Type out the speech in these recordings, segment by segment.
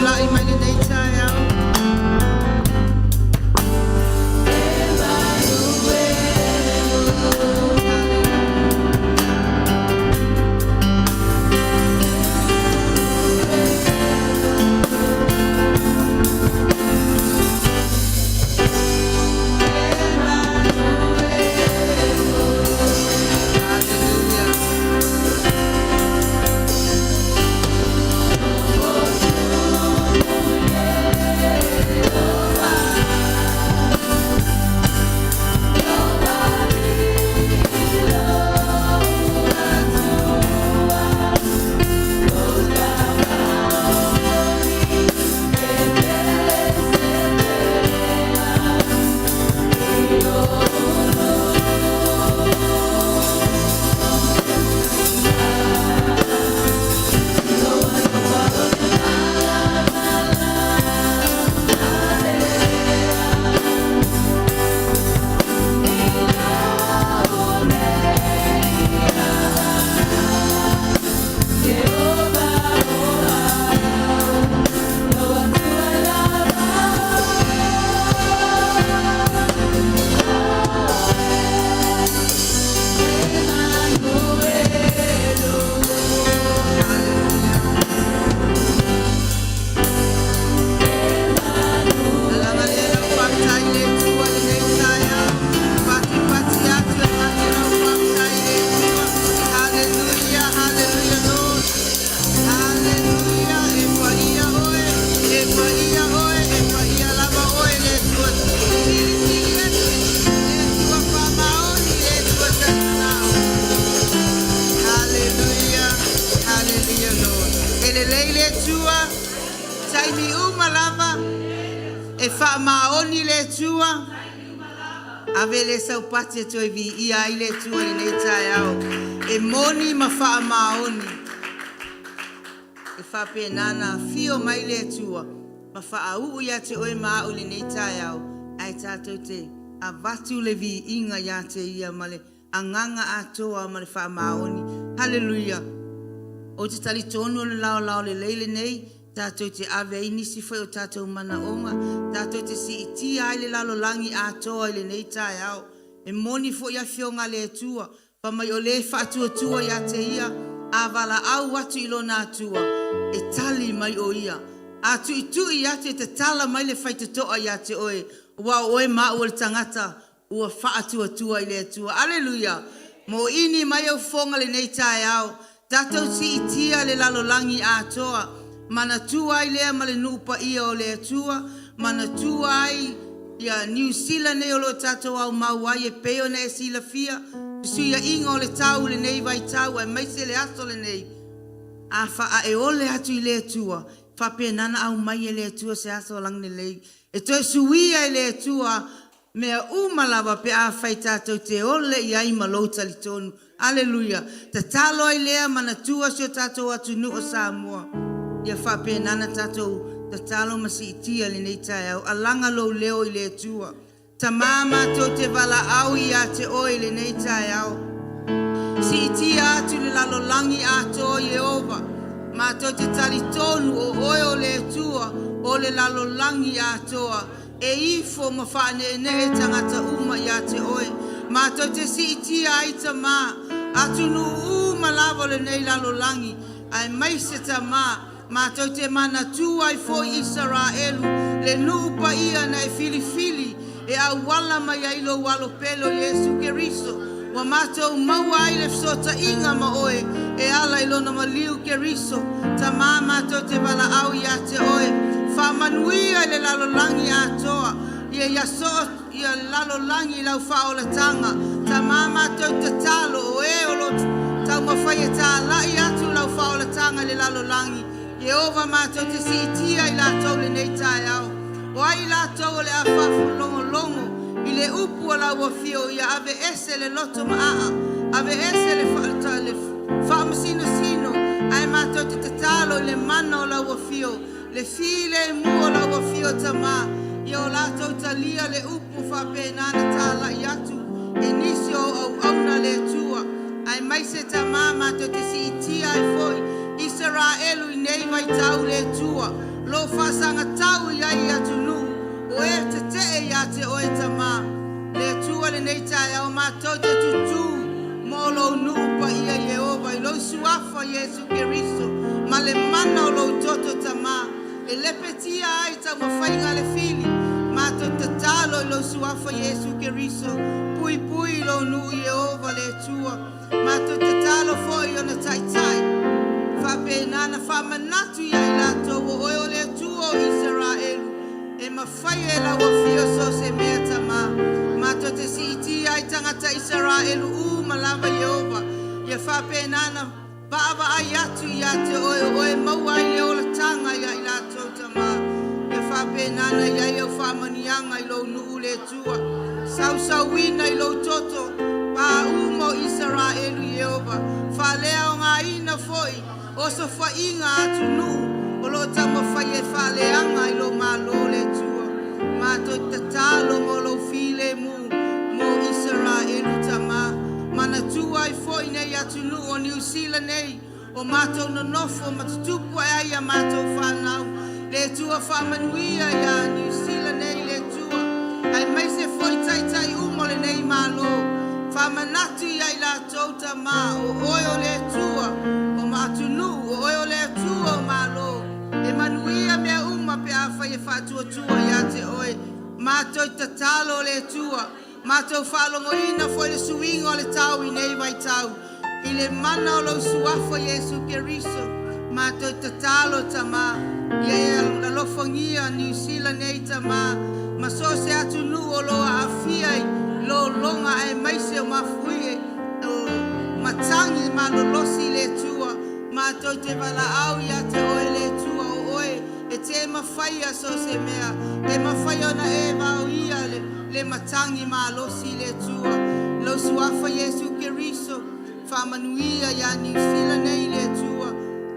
Tulai mai lenei taeao. Hallelujah. Lalaga lea lau faafetai i le Atua i lenei taeao. Patipati atu e avatu lau faafetai i le Atua. Hallelujah, hallelujah Lord. Hallelujah. E paia oe, e paia oe, e paia lava oe le Atua Silisili Ese, le Atua faamaoni, le Atua tatatau. Hallelujah, hallelujah Lord. E lelei le Atua, taimi uma lava e faamaoni le Atua. Ave lea sau pati e toe viia ai le Atua i lenei taeao. E moni ma faamaoni. E faapena ona afio mai le Atua ma faauu ia te oe ma au i lenei taeao, ae tatou te avatu le viiga ia te Ia ma le agaga atoa ma le faamaoni. Haleluia! Ou te talitonu o le laolao lelei lenei tatou te ave ai nisi foi o tatou manaoga, tatou te siitia ai le lalolagi atoa i lenei taeao. E moni foi afioga a le Atua, fai mai o le e faatuatua ia te Ia, a valaau atu i lona Atua, e tali mai o Ia. A tuitui atu e tatala mai le faitotoa ia te oe, aua o oe ma au o le tagata ua faatuatua i le Atua. Aleluia! Moini mai au fofoga i lenei taeao, tatou siitia le lalolagi atoa, manatua ai lea ma le nuu paia o le Atua, manatua ai ia Niu Sila nei o lo o tatou aumau ai e pei ona e silafia, fesuiaiga o le tau i lenei vaitau aemaise le aso lenei. A faaeole atu i le Atua, e faapena ona aumai e le Atua se aso lagilelei e toe suia e le Atua mea uma lava pe afai tatou te ole i ai ma lou talitonu. Aleluia! Tatalo ai lea, manatua si o tatou atunuu o Samoa, ia faapena ona tatou tatalo ma siitia i lenei taeao. Alaga lou leo i le Atua. Tama matou te valaau ia te oe i lenei taeao. Siitia atu i le lalolagi atoa Ieova. Matou te talitonu o oe o le Atua o le lalolagi atoa. E ifo ma faaneenee tagata uma ia te oe. Matou te siitia ai Tamā, atunuu uma lava o lenei lalolagi, aemaise Tamā, matou te manatua ai foi Isaraelu, le nuu paia na e filifili e auala mai ai lou alo pele o Iesu Keriso, ua matou maua ai le fesootaiga ma oe e ala i lona maliu Keriso. Tamā, matou te valaau ia te oe, faamanuia i le lalolagi atoa, ia ia soo ia le lalolagi i lau faaolataga. Tamā, matou te tatalo o e o lo o taumafai e talai atu lau faaolataga i le lalolagi, Ieova matou te siitia i latou i lenei taeao. O ai i latou o le a faalogologo i le upu a lau afio, ia aveese le loto maaa, aveese le faamasinosino, ae matou te tatalo i le mana o lau afio, le filemu o lau afio Tamā, ia o latou talia le upu faapena ona talai atu e nisi o auauna a le Atua. Aemaise Tamā matou te siitia ai foi Isaraelu i nei vaitau le Atua. Lou faasagatau i ai i atunuu o e tetee ia te oe Tamā. Le Atua i lenei taeao matou te tutū mo lou nuu paia Ieova i lou suafa Iesu Keriso ma le mana o lou toto Tamā e lepetia ai taumafaiga a le fili. Matou tatalo i lou suafa Iesu Keriso, puipui lou nuu Ieova le Atua. Matou tatalo foi i ona taitai, faapena ona faamanatu ia i latou o oe o le Atua o Isaraelu, e mafai e lau afio so o se mea Tamā. Matou te siitia ai tagata Isaraelu uma lava Ieova, ia faapena ona vaavaai atu ia te oe o oe e maua ai le olataga ia i latou Tamā. Ia faapena ona i ai au faamanuiaga i lou nuu le Atua, sausauina i lou toto pā uma o Isaraelu Ieova, faaleaogaina foi osofaiga a atunuu o lo o taumafai e faaleaga i lou Malo le Atua. Matou te tatalo mo lou filemu mo Isaraelu Tamā. Manatua ai foi nei atunuu o Niu Sila nei o matou nonofo ma tutupu ae ai a matou fanau. Le Atua faamanuia ia Niu Sila nei le Atua, aemaise foi taitai uma o lenei Malo. Faamanatu ia i latou Tamā o oe o le Atua o atunuu, o oe o le Atua o Malo. E manuia mea uma pe afai e faatuatua ia te oe. Matou te tatalo le Atua, matou faalogoina foi le suiga o le tau i nei vaitau i le mana o lou suafa Iesu Keriso. Matou te tatalo Tamā, ia e alofagia Niu Sila nei Tamā ma so o se atunuu o lo o aafia i lologa aemaise o mafuie o matagi malolosi le Atua. Matou te valaau ia te oe le Atua, o oe e te mafaia so o se mea, e mafai ona e vaoia le matagi malosi le Atua. Lou suafa Iesu Keriso, faamanuia ia Niu Sila nei le Atua,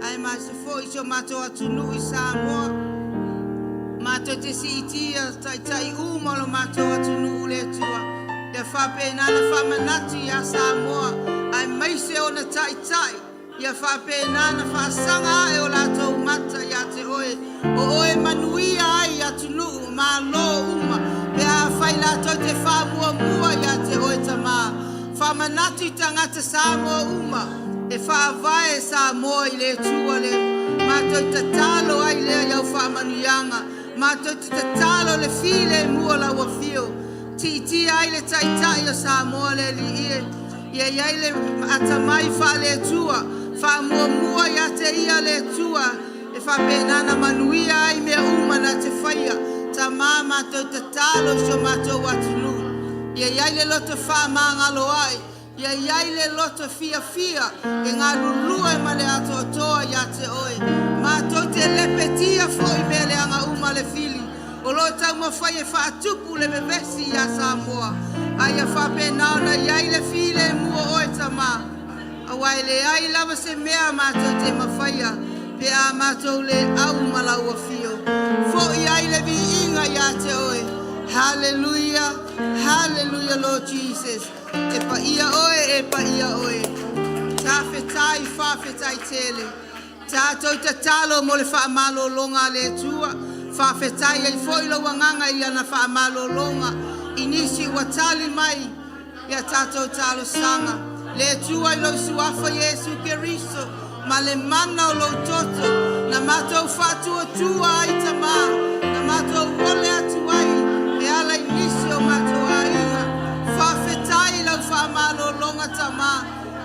aemaise foi si o matou atunuu i Samoa. Matou te siitia taitai uma o lo matou atunuu le Atua, ia faapena ona faamanatu ia Samoa aemaise ona taitai, ia faapena ona faasaga ae o latou mata ia te oe, o oe e manuia ai atunuu o Malo uma pe afai latou te faamuamua ia te oe Tamā. Faamanatu i tagata Samoa uma e faavae Samoa i le Atua le matou tatalo ai lea i au faamanuiaga. Matou te tatalo le filemu o lau afio, siitia ai le Taitai o Samoa le Alii e, ia i ai le atamai faale-Atua, faamuamua ia te Ia le Atua e faapena ona manuia ai mea uma na te faia. Tamā, matou te tatalo i si o matou atunuu, ia i ai le loto fefaamagaloai, ia i ai le loto fiafia e galulue ma le atoatoa ia te oe. Matou te lepetia foi mea leaga uma a le fili o lo o taumafai e faatupu le vevesi ia Samoa, a ia faapena ona i ai le filemu o oe Tamā, aua e leai lava se mea matou te mafaia pe a matou le au ma lau afio. Foi ai le viiga ia te oe. Hallelujah, hallelujah Lord Jesus. E paia oe, e paia oe. Tafetai, faafetai tele. Tatou tatalo mo le faamalologa a le Atua. Faafetai ai foi lou agaga i ana faamalologa i nisi ua tali mai i a tatou talosaga. Le Atua i lou suafa Iesu Keriso ma le mana o lou toto na matou faatuatua ai Tamā, na matou ole atu ai e ala i nisi o matou aiga. Faafetai i lau faamalologa Tamā,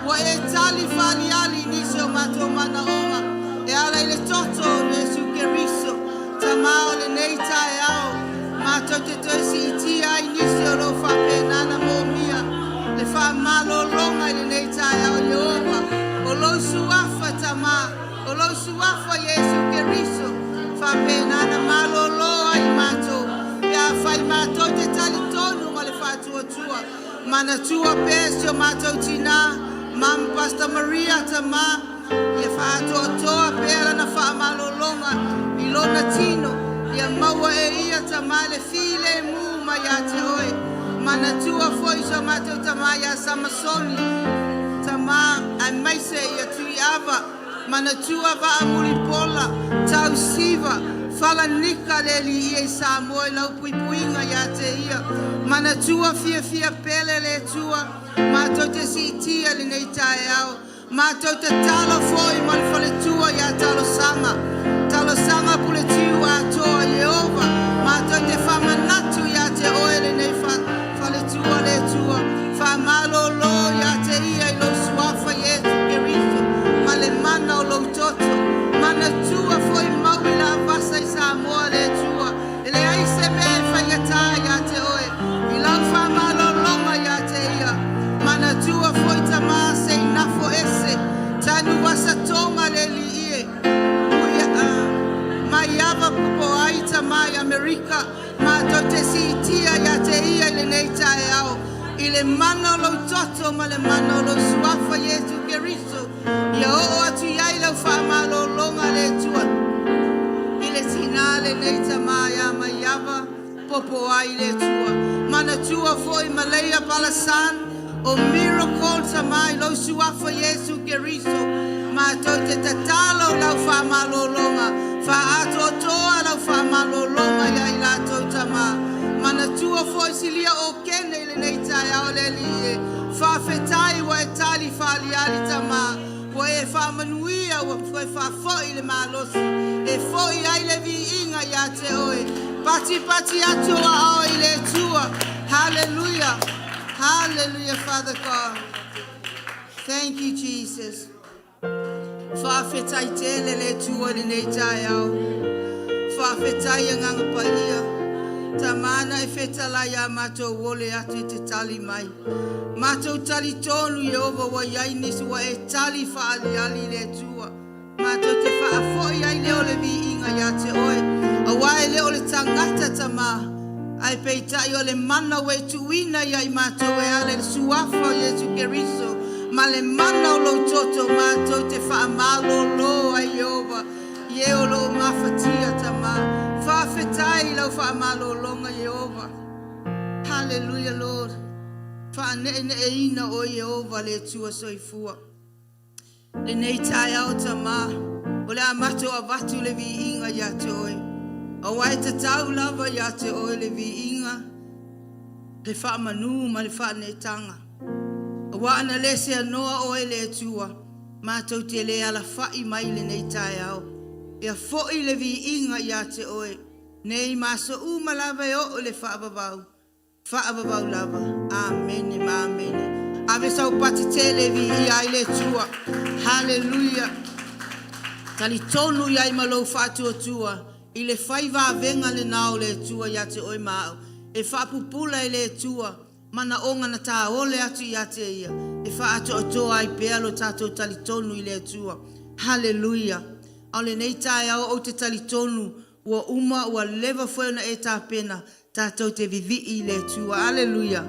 ua e tali faaaliali i nisi o matou manaoga e ala i le toto o Iesu Keriso. Tamā o lenei taeao, matou te toe siitia ai nisi o lo o faapena ona moomia le faamalologa i lenei taeao Ieova. O lou suafa Tamā, o lou suafa Iesu Keriso, faapena ona malolo ai matou pe afai matou te talitonu ma le faatuatua. Manatua pea si o matou tinā, Mum Pastor Maria Tamā, ia faatoatoa pea lana faamalologa i lona tino, ia maua e ia Tamā le filemu mai ia te oe. Manatua foi si o matou tamā ia Samasoni Tamā, aemaise ia Tuiava, manatua Vaa Mulipola, Tausiva, Falanika le Alii e i Samoa i lau puipuiga ia te ia. Manatua fiafia pele le Atua, matou te siitia i lenei taeao. Matou tatalo foi ma le faletua ia Talosaga, Talosaga Puletiu Atoa. Ieova, matou te faamanatu ia te oe lenei faletua le Atua, faamalolo ia te ia i lou Suafa Iesu Keriso ma le mana o lou toto. Manatua foi Maui Lavasa i Samoa le Atua, e leai se mea e faigata ia te oe i lau faamalologa ia te ia. Manatua foi tama Seinafo Ese, Tanuvasa Toma le Alii e, Maiava Popoai tama i Amerika, matou te siitia ia te ia i lenei taeao i le mana o lou toto ma le mana o lou Suafa Iesu Keriso, ia oo atu i ai lau faamalologa le Atua i le tina lenei tama ia Maiava Popoai le Atua. Manatua foi Maleia Balasan o Miracle tama i lou Suafa Iesu Keriso, matou te tatalo i lau faamalologa, faaatoatoa lau faamalologa ia i latou tama. Manatua foi Silia Okene i lenei taeao le Alii e, faafetai ua e tali faaaliali tama, ua e faamanuia ua toe faafoi le malosi e foi ai le viiga ia te oe. Patipati atu ou aao i le Atua. Hallelujah. Hallelujah, Father God. Thank you, Jesus. Faafetai tele le Atua i lenei taeao. Faafetai Agaga Paia. Tama na e fetalai ia matou ole atu e te tali mai. Matou talitonu Ieova ua i ai nisi ua e tali faaaliali le Atua. Matou te faafoi ai lea o le viiga ia te oe, aua e le o le tagata tama, ae peitai o le mana ua e tuuina ia i matou e ala i le Suafa o Iesu Keriso ma le mana o lou toto, matou te faamalolo ai Ieova i e o lo o gafatia tama. Faafetai i lau faamalologa Ieova. Hallelujah Lord. Faaneeneeina oe Ieova le Atua Soifua. Lenei taeao tama, o le a matou avatu le viiga ia te oe, aua e tatau lava ia te oe le viiga, le faamanu ma le faaneetaga. Aua ana le seanoa oe le Atua, matou te le alafai mai i lenei taeao. Ia foi le viiga ia te oe, nei ma aso uma lava e oo i le faavavau, faavavau lava. Amene ma amene. Ave sau pati tele e viia ai le Atua. Haleluia. Talitonu i ai ma lou faatuatua i le fai vavega lena o le Atua ia te oe ma au, e faapupula e le Atua manaoga na taole atu ia te ia, e faaatoatoa ai pea lo tatou talitonu i le Atua. Haleluia. A o lenei taeao ou te talitonu ua uma ua leva foi ona e tapena tatou te vivii i le Atua. Aleluia!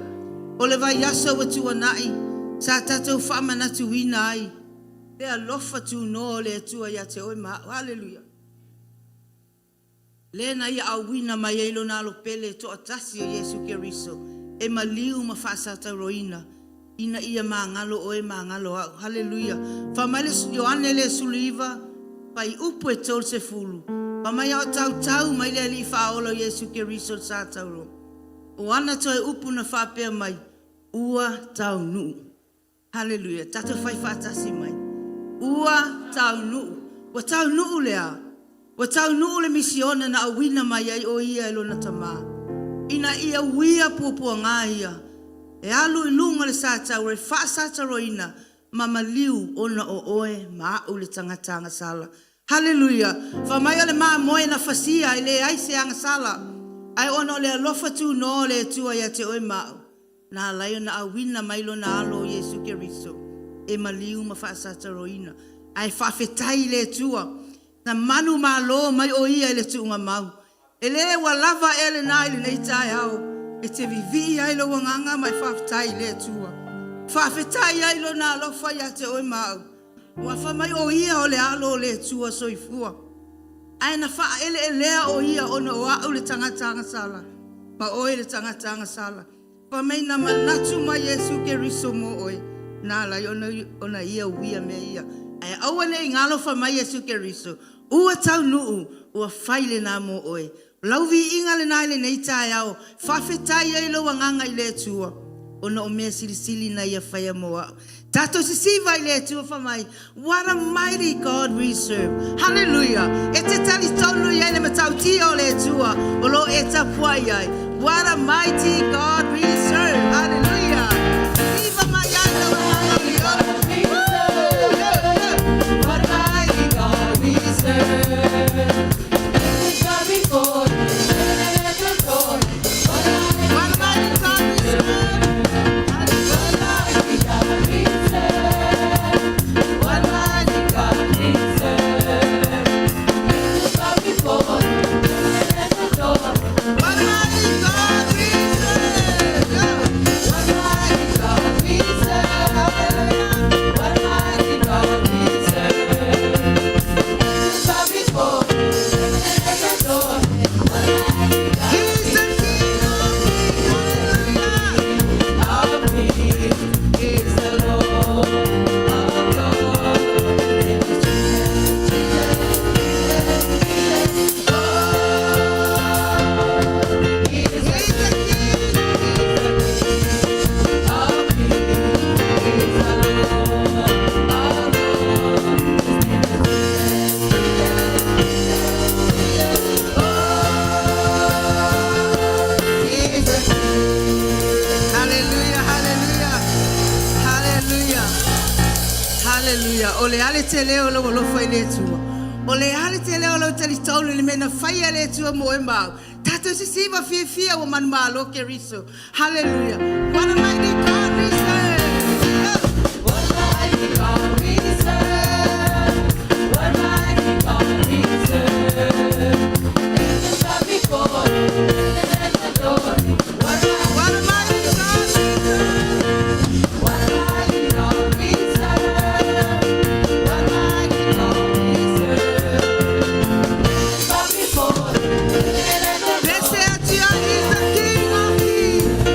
O le vaiaso ua tuanai, sa tatou faamanatuina ai le alofa tunoa o le Atua ia te oe ma au. Aleluia! Lea na Ia auina mai ai Lona Alo pele e toatasi o Iesu Keriso e maliu ma faasatauroina ina ia magalo oe magalo au. Haleluia! Fai mai le Ioane le 19, fuaiupu e 30, fai mai a o tautau mai le Alii Faaola o Iesu Keriso i le satauro, o ana toe upu na faapea mai, Ua taunuu. Haleluia! Tatou fai faatasi mai, Ua taunuu. Ua taunuu le a? Ua taunuu le misiona na auina mai ai o Ia e Lona Tama, ina ia uia puapuaga ia e alu i luga o le satauro e faasataroina ma maliu ona o oe ma au le tagata agasala. Haleluia! Fai mai o le mamoe na fasia e leai se agasala, ae ona o le alofa tunoa o le Atua ia te oe ma au, na ala ai ona auina mai Lona Alo o Iesu Keriso e maliu ma faasataroina. Ae faafetai i le Atua, na manumalo mai o Ia i le tuugamau. E le ua lava ea lena i lenei taeao e te vivii ai lou agaga ma e faafetai i le Atua. Faafetai ai i Lona alofa ia te oe ma au, ua fai mai o Ia o le Alo o le Atua soifua. Ae na faaeleelea o Ia ona o au le tagata agasala ma oe le tagata agasala. Fai mai na manatu mai Iesu Keriso mo oe, na ala ai ona Ia uia mea ia. Ae aua ne i galo fai mai Iesu Keriso, Ua taunuu, ua fai lena mo oe. O lau viiga lena i lenei taeao, faafetai ai lou agaga i le Atua, ona o mea silisili na ia faia mo au. Tatou sisiva i le Atua fai mai, What a mighty God we serve. Hallelujah. E te talitonu i ai le matautia o le Atua o lo o e tapuai ai. What a mighty God we serve. Hallelujah. Sisiva mai ai lou agaga o lioli. What a mighty God we serve. Angels bow before Him, heaven and earth adore Him. What a What a mighty God we serve. mighty God we serve. What a mighty God we serve. Angels bow before Him, heaven and earth adore Him. What a mighty God we serve. What a mighty God we serve. What a mighty God we serve. Angels bow before Him, heaven and earth adore Him. What a mighty God He's the King of Kings. Hallelujah. of kings is the Lord of lords. His name is Jesus, Jesus, Jesus, Jesus. Oh, He is the He's the King. King of kings is the Lord of lords. His name is Jesus, Jesus, Jesus, Jesus. Oh, He's the King. Hallelujah, hallelujah, hallelujah, hallelujah. O le a le tele o lou alofa i le Atua. O le a le tele o lou talitonu i le mea na faia e le Atua mo oe ma au. Tatou sisiva fiafia ua manumalo Keriso. Hallelujah. What a mighty God we serve. What a mighty God we serve. What a mighty God we serve. Angels bow before Him, heaven and earth adore Him. What a What a mighty God we serve. What a mighty God we serve. What a mighty God we serve. Angels bow before Him, heaven and earth Blessed adore Him. Atua is the King of Kings.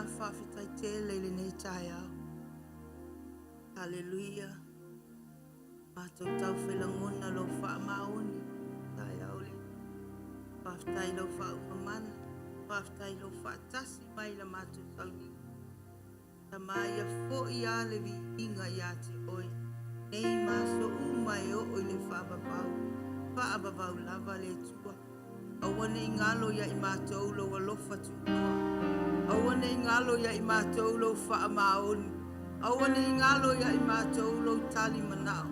Faafetai tele i lenei taeao. Haleluia. Matou taufai lagona lou faamaoni taeao le. Faafetai lou faauuga mana. Faafetai lou faatasi mai i la matou sauniga. Tama ia foi lava le viiga ia te oe, nei ma aso uma e oo i le faavavau, faavavau lava le Atua. Aua ne i galo ia i matou lou alofa tunoa. Aua ne i galo ia i matou lou faamaoni. Aua ne i galo ia i matou lou tali manao.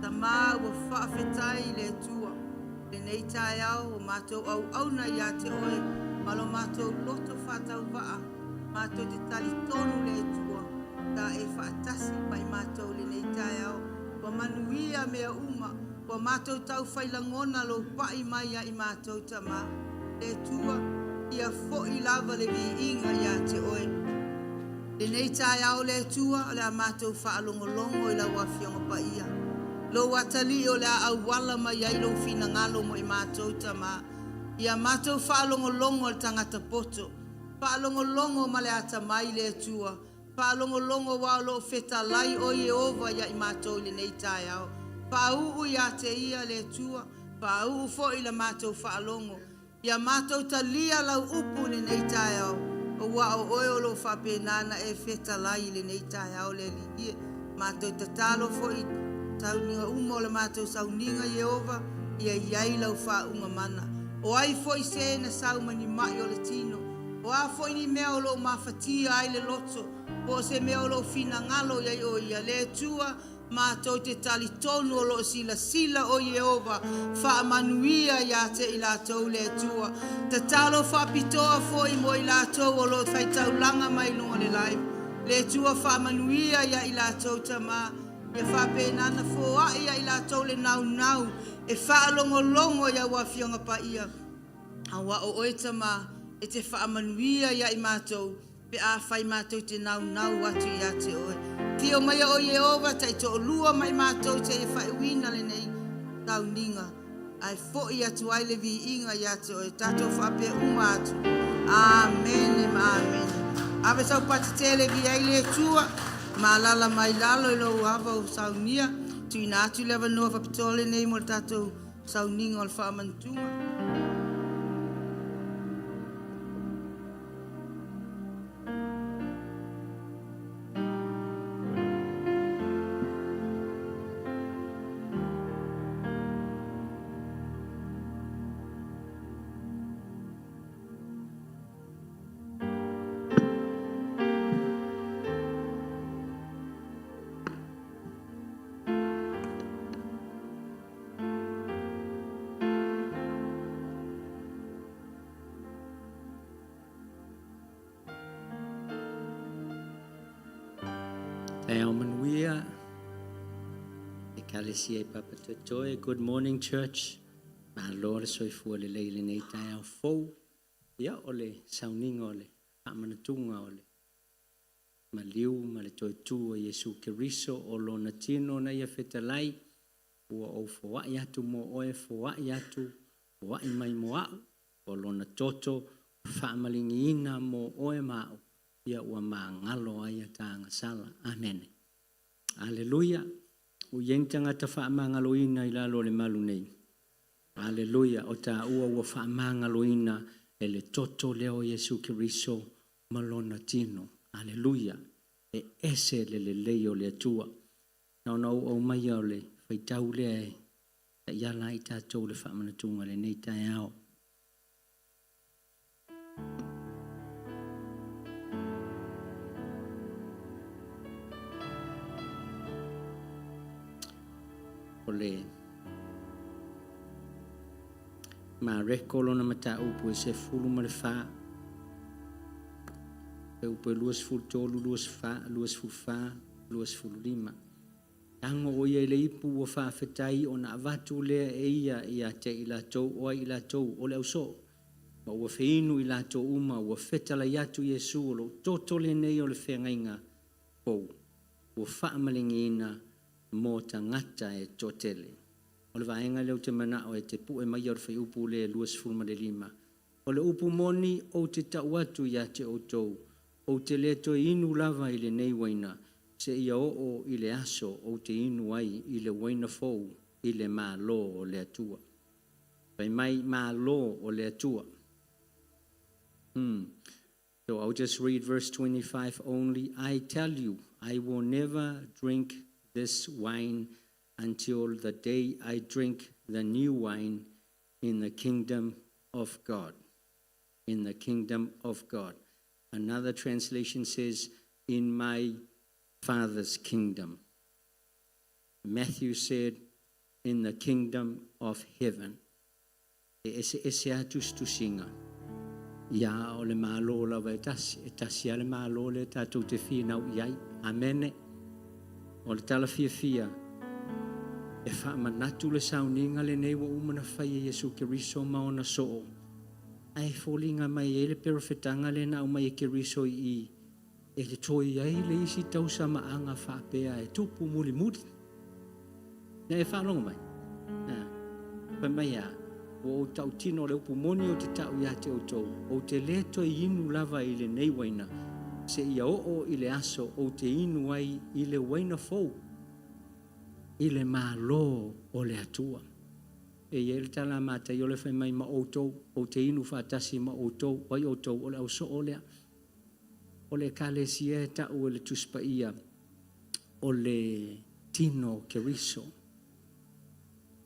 Tama ua faafetai i le Atua lenei taeao o matou auauna ia te oe ma lo matou loto faatauvaa, matou te talitonu le Atua sa e faatasi ma i matou lenei taeao. Ua manuia mea uma, ua matou taufai lagona lou pai mai ia i matou, Tama. Le Atua, ia foi lava le viiga ia te oe. Lenei taeao le Atua, o le a matou faalogologo i lau Afioga Paia, lou atalii o le a auala mai ai lou finagalo mo i matou, Tama. Ia matou faalogologo le tagata poto, faalogologo ma le atamai le Atua, faalogologo aua o lo o fetalai o Ieova ia i matou i lenei taeao. Faauu ia te ia le Atua, faauu foi i la matou faalogo. Ia matou talia lau upu i lenei taeao, aua o oe o lo o faapena ona e fetalai i lenei taeao le Alii e. Matou tatalo foi i sauniga uma o le matou sauniga Ieova, ia i ai lau faauuga mana. O ai foi se na sau ma ni mai o le tino, o a foi ni mea o lo o mafatia ai le loto, po o se mea o lo o finagalo i ai o ia, le Atua, matou te talitonu o lo o silasila o Ieova faamanuia ia te i latou le Atua. Tatalo faapitoa foi mo i latou o lo o faitaulaga mai luga o le live. Le Atua faamanuia ia i latou, Tama, ia faapena ona foai ia i latou le naunau e faalogologo i au Afioga Paia. Aua o oe, Tama, e te faamanuia ia i matou pe afai matou te naunau atu ia te oe. Afio maia o Ieova taitoalua ma i matou seia faaiuina lenei sauniga, ae foi atu ai le viiga ia te oe. Tatou faapea uma atu, Amene ma Amene. Ave sau pati tele viia ai le Atua, ma alaala mai lalo i lou ava ua saunia. Tuuina atu le avanoa faapitoa lenei mo le tatou sauniga o le faamanatuga. Taeao manuia, Ekalesia i Papatoetoe. Good morning, church. Malo le soifua lelei i lenei taeao fou. Ia, o le sauniga o le faamanatuga o le maliu ma le toe tu o Iesu Keriso o lona tino na ia fetalai, ua ou foai atu mo oe, foai atu, foai mai mo au, o lona toto faamaligiina mo oe ma au, ia ua magalo ai a ta agasala. Amene. Aleluia. Ua i ai ni tagata faamagaloina i lalo o le malu nei. Aleluia. O taua ua faamagaloina e le toto lea o Iesu Keriso ma lona tino. Aleluia. E ese le lelei o le Atua. Na ona ou aumaia o le faitau lea e taiala ai tatou le faamanatuga i lenei taeao. O le Mareko lona mataupu e 14, e upu e 23, 24, 24, 25. Tago o ia i le ipu ua faafetai ona avatu lea e ia ia te i latou o ai i latou o le ausoo. Ma ua feinu i latou uma ua fetalai atu Iesu o lou toto lenei o le feagaiga fou ua faamaligiina mo tagata e toatele. O le vaega lea ou te manao e te pue maia o le fuaiupu lea e 25. O le upu moni ou te tau atu ia te outou, Ou te le toe inu lava i lenei uaina, seia oo i le aso ou te inu ai i le uaina fou i le Malo o le Atua. Fai mai, Malo o le Atua. So I'll just read verse 25 only. I tell you, I will never drink this wine until the day I drink the new wine in the kingdom of God. In the kingdom of God. Another translation says, in my Father's kingdom. Matthew said, in the kingdom of heaven. E eseese lava tusitusiga, ia o le Malo lava e tasi, e tasi lava le Malo lea tatou te finau i ai. Amene. O le tala fiafia, e faamanatu le sauniga lenei ua uma ona fai e Iesu Keriso ma ona soo, ae foliga mai ai le perofetaga lea na aumai e Keriso i i, e te toe i ai le isi tausamaaga faapea e tupu mulimuli. Na e faalogo mai? Fai mai a, ua ou tautino le upu moni ou te tau ia te outou, ou te le toe inu lava i lenei uaina, seia oo i le aso ou te inu ai i le uaina fou, i le Malo o le Atua. E i ai le tala a Mataio lea fai mai, ma outou, ou te inu faatasi ma outou, o ai outou? O le ausoo lea. O le Ekalesia e tau e le Tusi Paia o le tino o Keriso.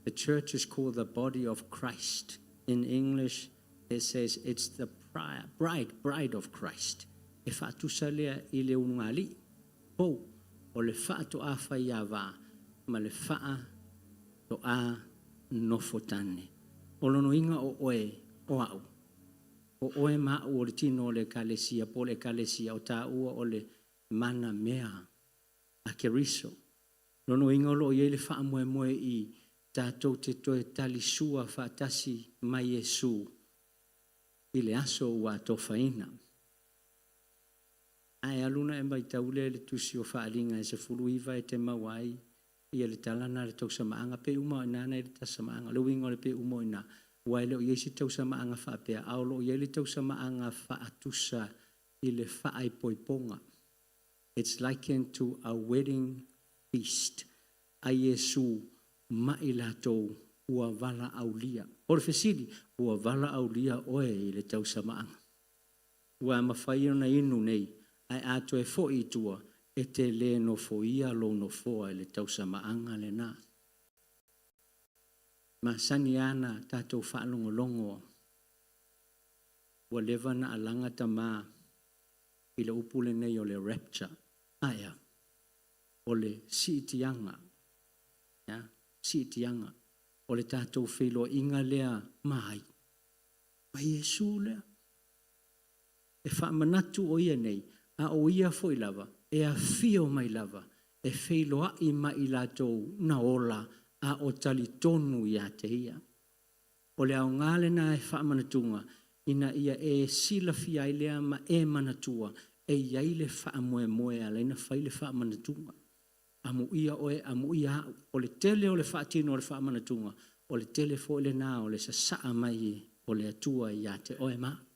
The church is called the body of Christ. In English, it says it's the bride, bride of Christ. E faatusa lea i le ulugalii pou o le faatoa faiava ma le faatoa nofotane. O lona uiga o oe, o au, O oe ma au o le tino o le Ekalesia, po o le Ekalesia, o tāua o le mana mea a Keriso. Lona uiga o lo o i ai le faamoemoe i tatou te toe talisua faatasi ma Iesu i le aso ua atofaina. Ae alu ona e matau lea i le tusi o Faaaliga e 19 e te maua ai ia le tala lena i le tausamaaga, pei uma o i ina na i le tausamaaga. O le uiga o le pei uma o i ina, aua e le o i ai se tausamaaga faapea, a o lo o i ai le tausamaaga faatusa i le faaipoipoga. It's likened to a wedding feast a Iesu ma i latou ua valaaulia. O le fesili, ua valaaulia oe i le tausamaaga? Ua mafai ona inu nei, ae a toe foi i tua, e te le nofoia lou nofoa i le tausamaaga lena. Masani lava ona tatou faalogologo ua leva ona alaga tama i le upu lenei o le rapture. Ae a? O le siitiaga. Ea? Siitiaga. O le tatou feiloaiga lea ma ai? Ma Iesu lea. E faamanatu o ia nei, a o ia foi lava, e afio mai lava, e feiloaʻi ma i latou na ola a o talitonu ia te ia. O le aoga lena e faamanatuga, ina ia e silafia ai lea ma e manatua e i ai le faamoemoe e ala ai ona fai le faamanatuga. Amuia oe, amuia au. O le tele o le faatino o le faamanatuga, o le tele foi lena o le sasaa mai o le Atua ia te oe ma au.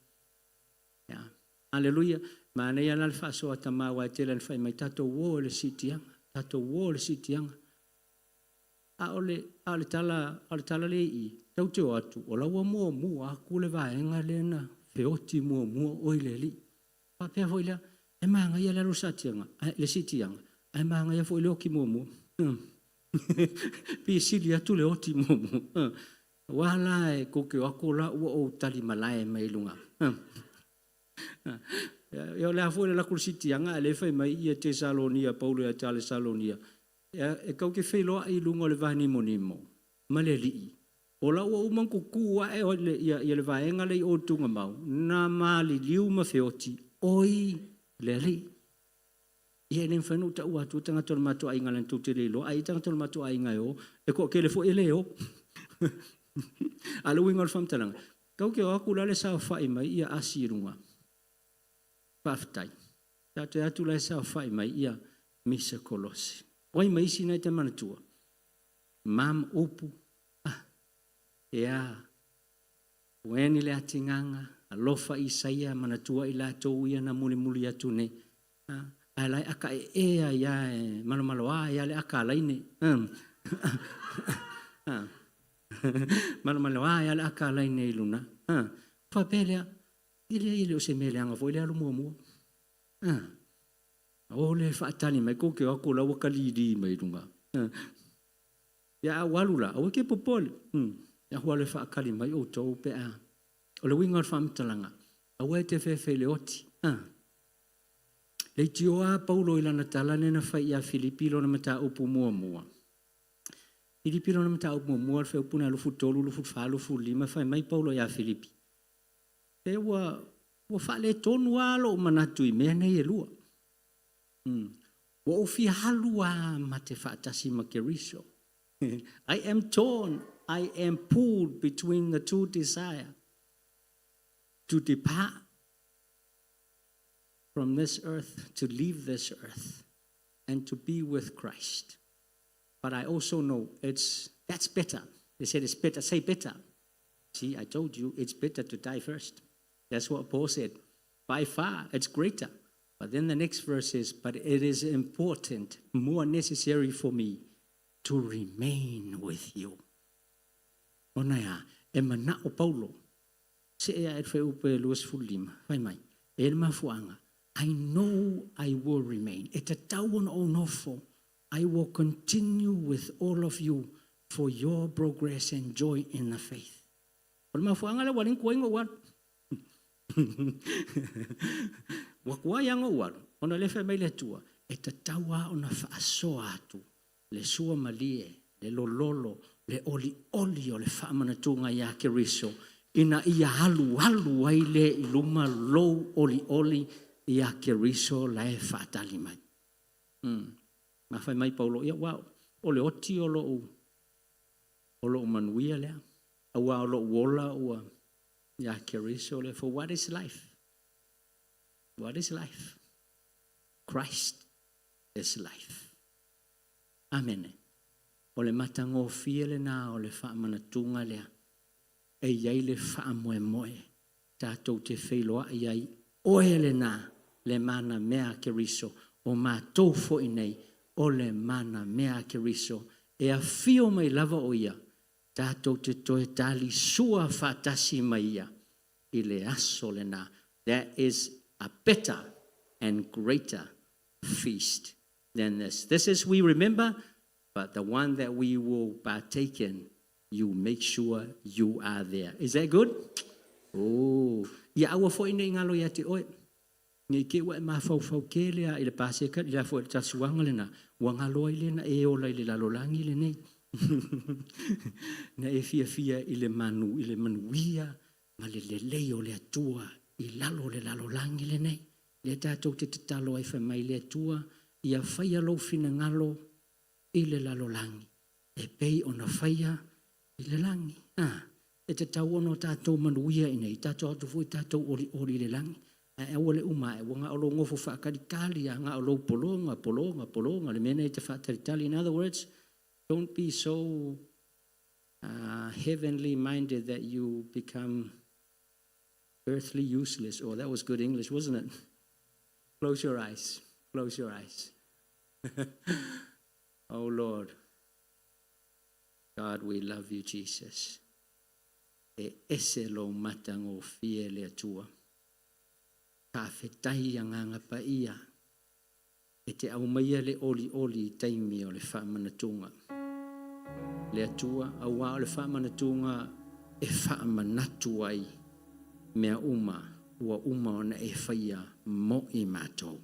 Ia. Aleluia. Manaia la le faasoa tama aua e tele ina fai mai, tatou o i le siitiaga, tatou o i le siitiaga. A o le, a o le tala, a o le tala lea i i, tatou te o atu, o la ua muamua atu le vaega lea na feoti muamua oe i le Alii. Faapea foi lea, e manaia le alu i le saatiaga, le siitiaga, ae manaia foi le oti muamua. Pei e sili atu le oti muamua. Aua la e tou te o atu o la ua ou talimalae mai luga. Ia o le a foi le alu atu i le siitiaga a o lea e fai mai ia Tesalonia, Paulo ia Talesalonia, e tou te feiloai i luga o le vanimonimo ma le Alii, o la ua uma ona tutu ae le vaega lea i o i le tuugamau, na maliliu ma feoti, oi le Alii. Ia e le mafai ona ou taua atua tagata o le matou aiga leaga tou te le iloa, a i ai tagata o le matou aiga e o, e toatele foi e le o. A o le uiga o le faamatalaga, tatou te o atu o la e saofai mai ia Asi i luga. Faafetai. Tatou te o atu o la e saofai mai ia Misa Kolose. O ai ma isi na e te manatua? Mam Upu. Ah, ea. Weni Leatigaga. Alofa Isaia, manatua i latou ia na mulimuli atu nei. Ae la e aka ee ai lava e malomaloa ai lava le aka a laine. Malomaloa ai lava le aka a laine i luna. Faapea lea, e leai e le o se mea leaga foi le alu muamua. O lea e faatali mai, kou te o atu o la ua talili mai luga. Ia a ou alu la, aua e te popole. Ia alu e faatali mai outou pe a. O le uiga o le faamatalaga, aua e te fefe i le oti. Leitioa lava Paulo i lana tala lea na fai ia Filipi lona mataupu muamua. Filipi lona mataupu muamua, le fuaiupu lena 23, 24, 25, fai mai Paulo ia Filipi, se ua, ua faaletonu lava lou manatu i mea nei e lua. Ua ou fia alu lava ma te faatasi ma Keriso. I am torn, I am pulled between the two desire to depart from this earth, to leave this earth, and to be with Christ. But I also know it's that's better. They said it's better. Say better. See, I told you it's better to die first. That's what Paul said. By far, it's greater. But then the next verse is, but it is important, more necessary for me to remain with you. Ona ea, e manao Paulo, see ae le fuaiupu e 25, fai mai, e le mafuaaga, I know I will remain. E tatau ona ou nofo. I will continue with all of you for your progress and joy in the faith. O le mafuaaga lea ua alii ni tuai ona ou alu. Ua tuai lava ona ou alu, ona o lea e fai mai le Atua, e tatau lava ona faasoa atu le suamalie, le lololo, le olioli o le faamanatuga ia Keriso, ina ia alualu ai lea i luma lou olioli ia Keriso la e faatali mai. Ma fai mai Paulo, ia aua o le oti o lou, o lou manuia lea, aua o lou ola ua ia Keriso lea. For what is life? What is life? Christ is life. Amene. O le matagofie lena o le faamanatuga lea e i ai le faamoemoe tatou te feiloai ai oe lena le manamea a Keriso, o matou foi nei o le manamea a Keriso, e afio mai lava o Ia tatou te toe talisua faatasi ma Ia i le aso lena. That is a better and greater feast than this. This is we remember, but the one that we will partake in, you make sure you are there. Is that good? Oh, ia aua foi nei ngalo ia te oe. Nei te ua e mafaufau tele a i le paseka i la foi le talisuaga lena, ua galo ai lea na e ola i le lalolagi lenei. Na e fiafia i le manu, i le manuia ma le lelei o le Atua i lalo o le lalolagi lenei. Lea tatou te tatalo ai fai mai le Atua, ia faia lou finagalo i le lalolagi, e pei ona faia i le lagi. A, e tatau ona o tatou manuia ina ia tatou atu foi tatou olioli i le lagi, ae aua le uma ae ua na o lou nofo faatalitali lava, na o lou pologa, pologa, pologa, le mea lena e te faatalitali. In other words, don't be so heavenly minded that you become earthly useless. Oh, that was good English, wasn't it? Close your eyes. Close your eyes. Oh, Lord. God, we love you, Jesus. E ese lou matagofie le Atua. Faafetai Agaga Paia e te aumaia le olioli i taimi o le faamanatuga. Le Atua, auā o le faamanatuga e faamanatu ai mea uma ua uma ona e faia mo i matou.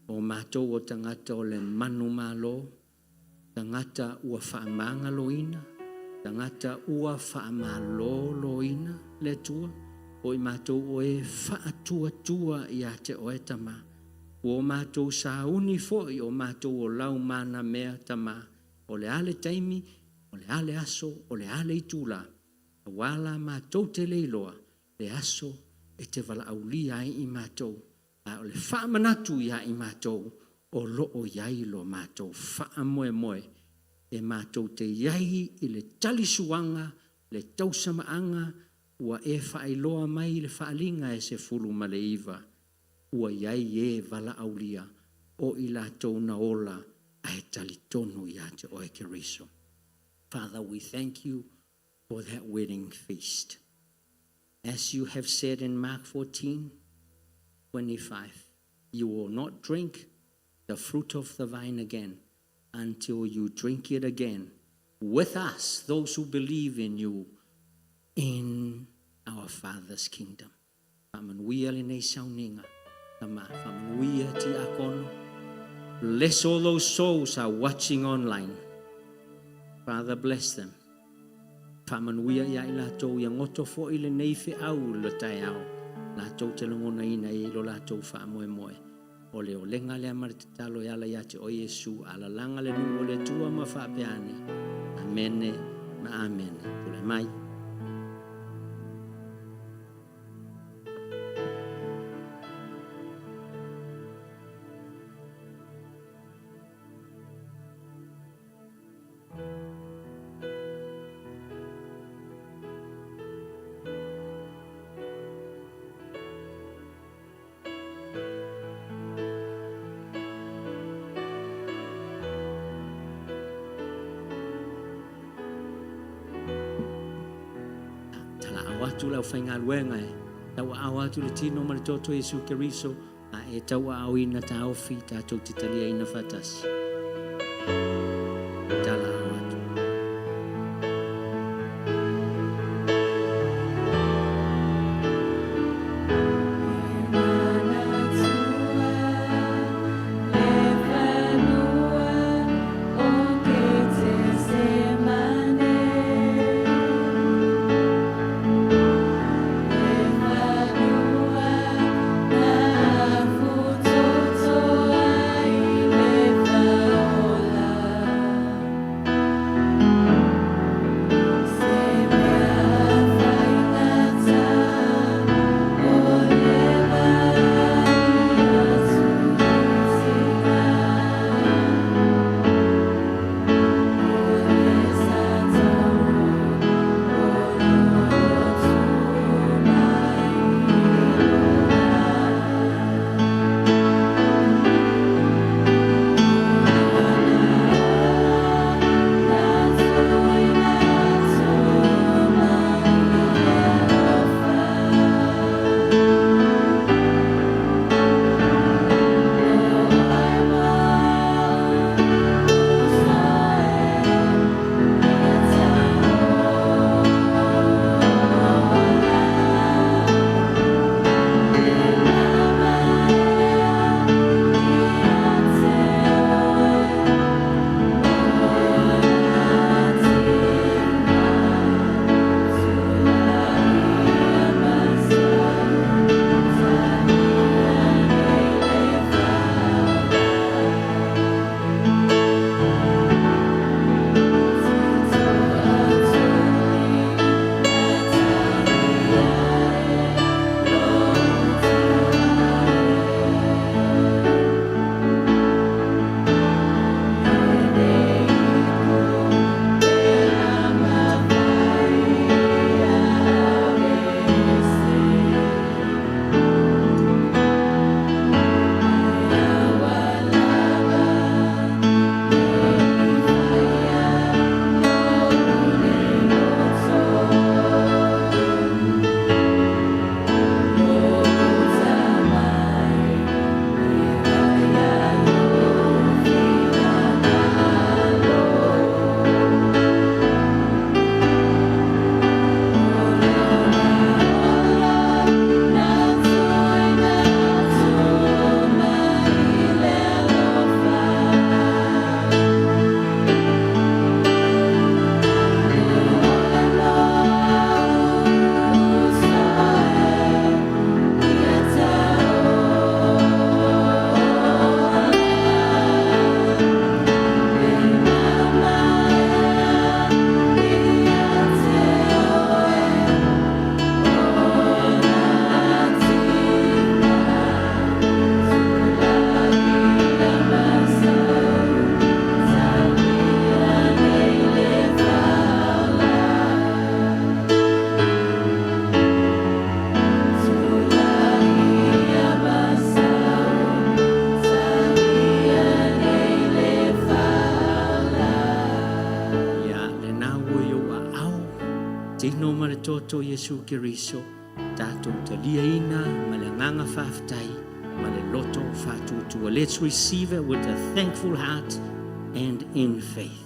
O matou o tagata o le manumalo, tagata ua faamagaloina, tagata ua faamaloloina le Atua, o i matou o e faatuatua ia te oe Tama. Ua o matou sauni foi o matou o lau manamea Tama, o le a le taimi, o le a le aso, o le a le itula, auā la matou te le iloa le aso e te valaaulia ai i matou, a o le faamanatu ia i matou o lo o i ai lo matou faamoemoe e matou te i ai i le talisuaga, le tausamaaga, Ua e faailoa mai i le faaaliga e 19, ua i ai e valaaulia, o i latou na ola ae talitonu ia te oe Keriso. Father, we thank you for that wedding feast. As you have said in Mark 14:25, you will not drink the fruit of the vine again until you drink it again with us, those who believe in you, in our Father's kingdom. Faamanuia lenei sauniga, Tama, faamanuia tiakono. Bless all those souls are watching online. Father, bless them. Faamanuia ia i latou ia goto foʻi lenei feau le taeao latou te lagonaina ai lo latou faamoemoe. O le olega lea ma le tatalo e ala ia te oe Iesu, alalaga le nuu o le Atua ma faapea ane. Amene ma amene. Tulai mai. Talaau atu le aufaigaluega e tauaao atu le tino ma le toto Iesu Keriso a e tauaaoina taofi tatou te taliaina faatasi. Talaau atu. toto o Iesu Keriso, tatou taliaina ma le agaga faafetai ma le loto faatuatua. Let's receive it with a thankful heart and in faith.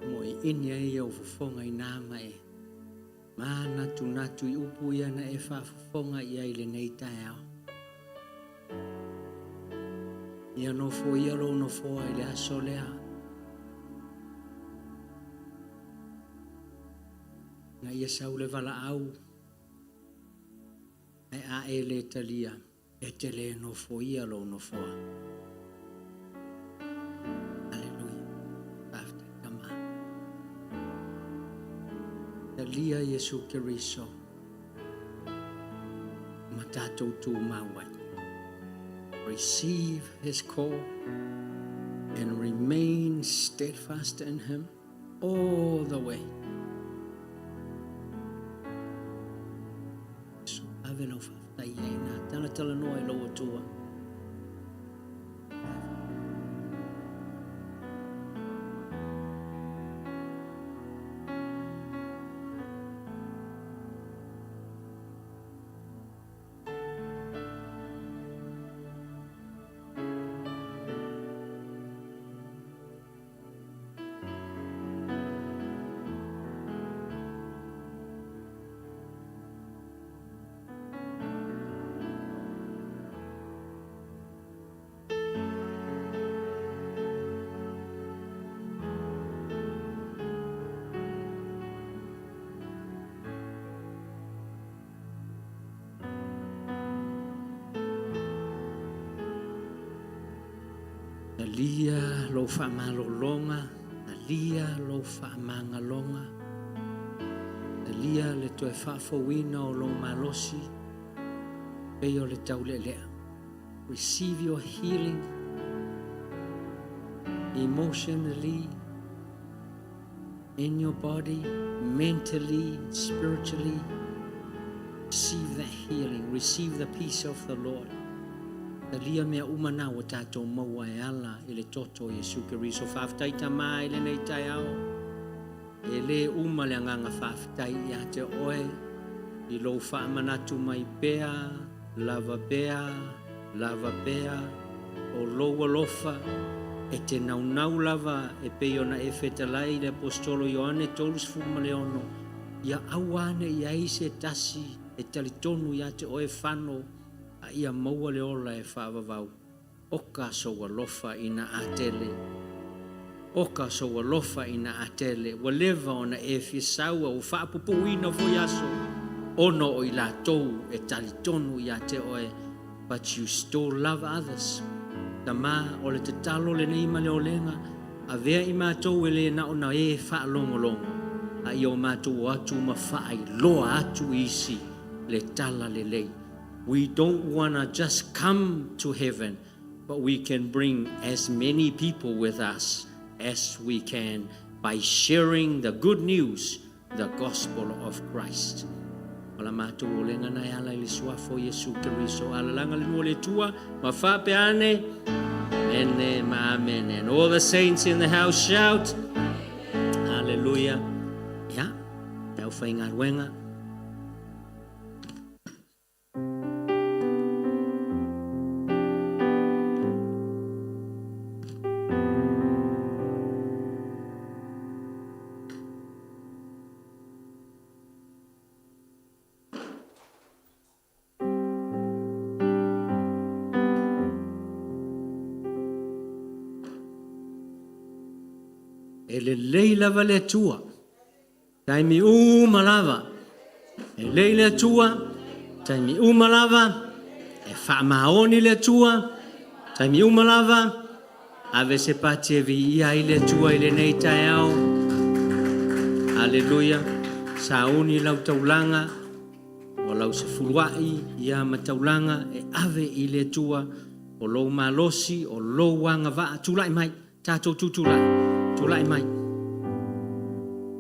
Moe ini ai au fofoga i nā ma e manatunatu i upu ia na e faafofoga i ai lenei taeao. Ia nofo ia lou nofoa i le aso lea. Na ia sau le valaau, ae a e le talia, e te le nofo ia lou nofoa. Aleluia. Faafetai Tama. Talia Iesu Keriso ma tatou tumau ai. Receive his call and remain steadfast in him all the way. So, ave lau faafetai ai na talatalanoa i lou Atua. Talia lou faamalologa, talia lou faamagaloga, talia le toe faafouina o lou malosi, pei o le taulealea. Receive your healing emotionally, in your body, mentally, spiritually. Receive that healing. Receive the peace of the Lord. Talia mea uma na ua tatou maua e ala i le toto o Iesu Keriso. Faafetai Tama i lenei taeao. E le uma le agaga faafetai ia te oe i lou faamanatu mai pea, lava pea, lava pea, o lou alofa, e te naunau lava e pei ona e fetalai i le apostolo Ioane 36, ia aua ne i ai se tasi e talitonu ia te oe fano, a ia maua le ola e faavavau. Oka sou alofa ina atele. Oka sou alofa ina atele. Ua leva ona e fia saua ua faapupuuina foi aso. Ona o i latou e talitonu ia te oe. But you still love others. Tama o le tatalo lenei ma le olega. Avea i matou e le na ona e faalogologo. A ia o matou o atu ma faailoa atu isi le tala lelei. We don't want to just come to heaven, but we can bring as many people with us as we can by sharing the good news, the gospel of Christ. O la matou olega na e ala i le suafa o Iesu Keriso. Alalaga le nua le tua, ma faapeane, amene ma amene. And all the saints in the house shout, hallelujah. Ia, te au whaingaruenga. E lelei lava le Atua, taimi uma lava. E lelei le Atua, taimi uma lava. E faamaoni le Atua, taimi uma lava. Ave se pati e viia ai le Atua i lenei taeao. Aleluia. Sauni lau taulaga, o lau sefuluai ia ma taulaga e ave i le Atua, o lou malosi, o lou agavaa, tulai mai, tatou tutulai, tulai mai.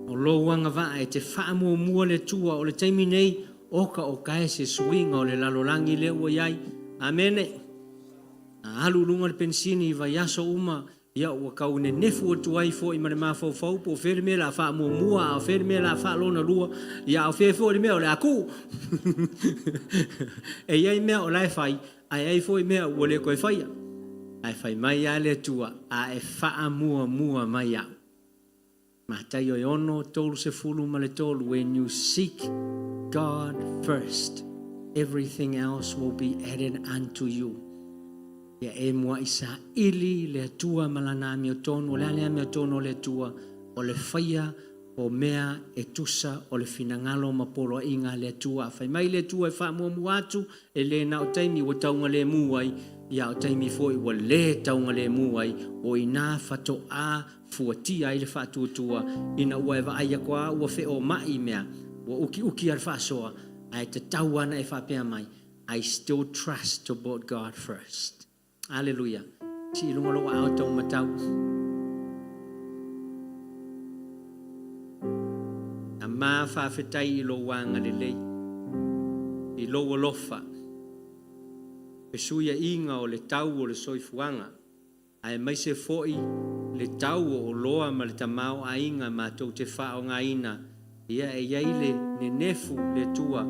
O lou agavaa e te faamuamua le Atua, o le taimi nei, oka oka e se suiga o le lalolagi lea ua i ai. Amene. A alu i luga le penisini i vaiaso uma, ia ua tau nenefu atu ai foi ma le mafaufau po o fea le mea o le a faamuamua, a o fea le mea o le a faalonalua, ia a o fea foi le mea o le a tuu. E i ai mea o la e fai, ae i ai foi mea ua le toe faia. Ae fai mai lava le Atua, a e faamuamua mai au. Mataio e 6:33, when you seek God first, everything else will be added unto you. Ia e muai saili le Atua ma lana amiotonu, o le a le amiotonu o le Atua? O le faia o mea e tusa o le finagalo ma poloaiga a le Atua. A fai mai le Atua e faamuamua atu, e le na o taimi ua taugalemu ai, ia a o taimi foi ua le taugalemu ai, o i ina faatoa fuatia ai le faatuatua, ina ua e vaai atu lava ua feomai mea, ua utiuti lava le faasoa, ae tatau lava ona e faapea mai, I still trust to put God first. Aleluia. Sii i luga lou aao taumatau. Ama faafetai i lou agalelei, i lou alofa, fesuiaiga o le tau o le soifuaga, aemaise foi le tau o oloa ma le tamaoaiga matou te faaaogaina, ia e i ai le nenefu le Atua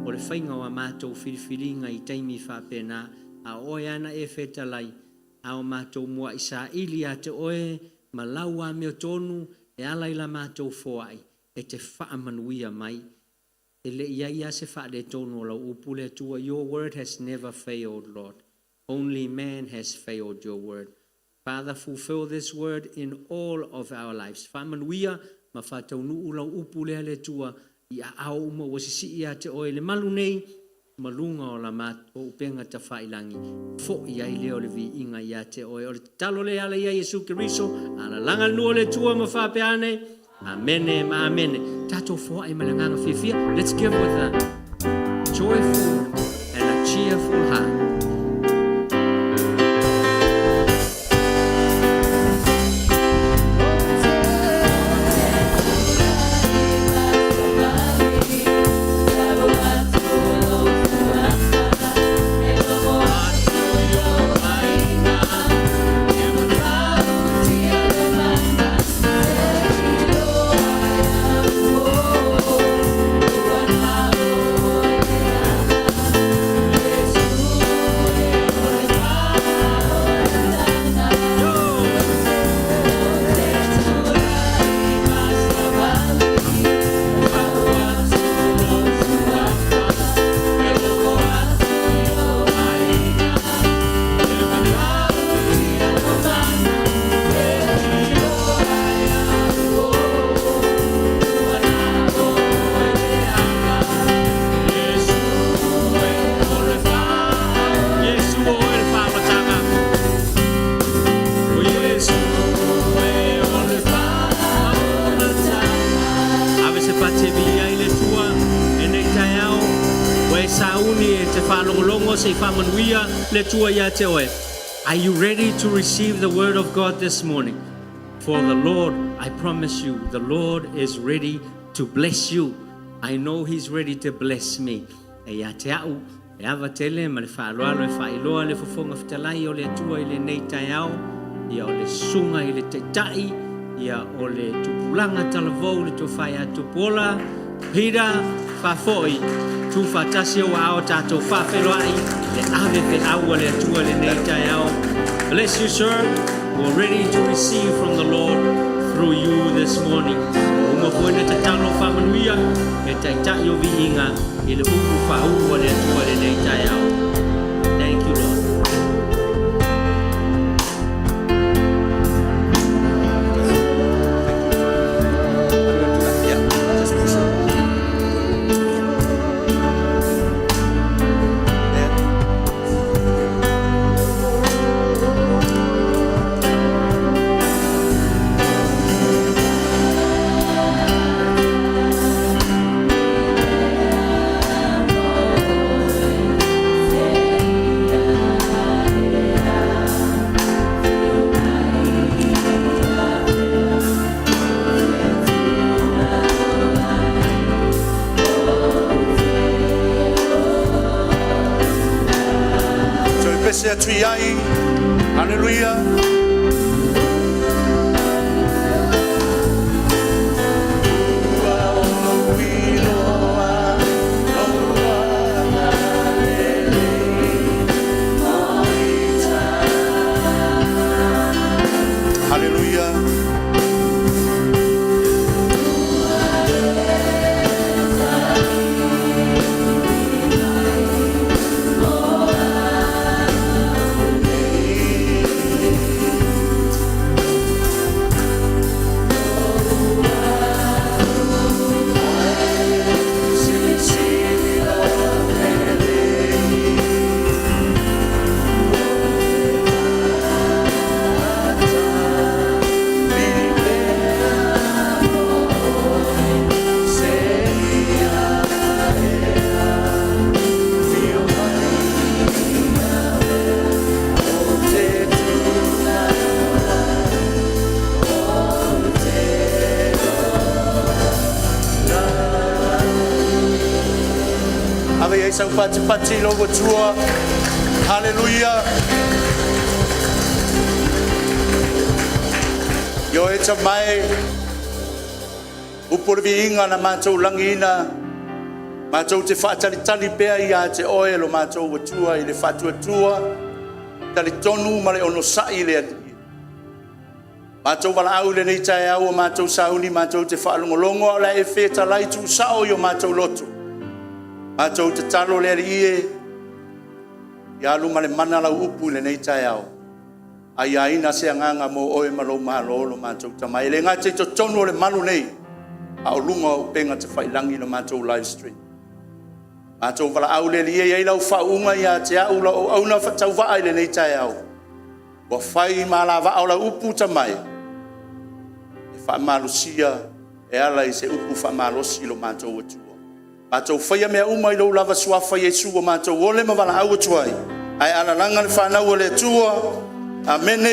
o le faiga o a matou filifiliga i taimi faapena, a o Oe lava na e fetalai, a o matou muai saili ia te Oe ma lau amiotonu e ala i la matou foai e te faamanuia mai. E le i ai lava se faaletonu o lau upu le Atua, Your word has never failed, Lord. Only man has failed your word. Father, fulfill this word in all of our lives. Faamanuia ma faataunuu lau upu lea le Atua i aao uma ua sisii ia te oe i le malu nei ma luga o la o upega tafailangi. Foi ai lea o le viiga ia te oe. O le tatalo lea e ala ia Iesu Keriso, alalaga le nuu o le Atua ma faapea ane, Amene ma amene. Tatou foai ma le agaga fiafia. Let's give with a joyful and a cheerful heart. Ave se pati e viia ai le Atua i lenei taeao, ua e sauni e te faalogologo se i faamanuia le Atua ia te oe. Are you ready to receive the word of God this morning? For the Lord, I promise you, the Lord is ready to bless you. I know He's ready to bless me. E ia te au, e ava tele ma le faaaloalo e faailoa le Fofoga Fetalai o le Atua i lenei taeao, ia o le Susuga i le Taitai, ia o le Tupulaga Talavou le Tofa ia Tupuola, Peter Faafoi, tu faatasi ou aao tatou faafeiloai le ave feau a le Atua i lenei taeao. Bless you, sir. We're ready to receive from the Lord through you this morning. Ua uma foi na tatalo faamanuia e taitai o viiga i le upu faauu a le Atua i lenei taeao. Thank you, Lord. ese atu i ai. Haleluia. Haleluia. Ave i ai sau patipati i lou Atua. Haleluia. Ioe e mai, upu o le viiga na matou lagiina, matou te faatalitali pea ia te oe lo matou Atua i le faatuatua, talitonu ma le onosai i le Alii. Matou valaau i lenei taeao ua matou sauni matou te faalogologo a o la e fetalai tuusao i o matou loto. Matou tatalo le Alii e, ia alu ma le mana lau upu i lenei taeao. Aiaina se agaga mo oe ma lou Malo lo matou Tama. E le gata i totonu o le malu nei, a o luga o upega tafailagi i le matou live stream. Matou valaau le Alii e i ai lau faauuga ia te au lau auauna faatauvaa i lenei taeao. Ua fai ma alavaa o lau upu tamae, e faamalosia e ala i se upu faamalosi lo matou Atua. Matou faia mea uma i lou lava suafa Iesu ua matou ole ma valaau atu ai, ae alalaga le fanau a le Atua. Amene.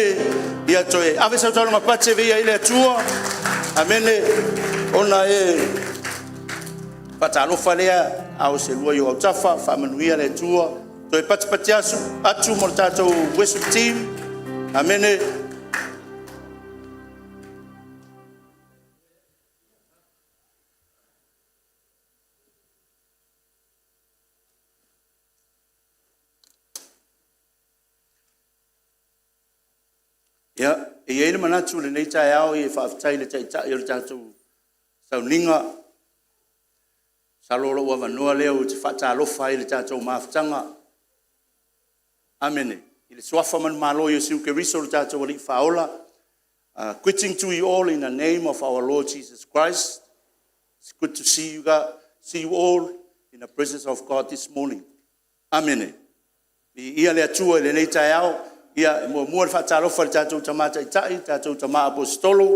Ia toe ave sau taulaga pati e viia ai le Atua. Amene. Ona e faatalofa lea, a o se lua i ou autafa, faamanuia le Atua. Toe patipati atu mo le tatou worship team. Amene. Ia, e i ai le manatu i lenei taeao e faafetai i le Taitai o le tatou sauniga. Masalo o lou avanoa lea ou te faatalofa ai i le tatou mafutaga. Amene. I le suafa manumalo o Iesu Keriso o le tatou Alii Faaola. Greeting to you all in the name of our Lord Jesus Christ. It's good to see you, God, see you all in the presence of God this morning. Amene. Viia le Atua i lenei taeao. Ia, e muamua le faatalofa i le tatou Tama Taitai, le tatou Tama Aposetolo,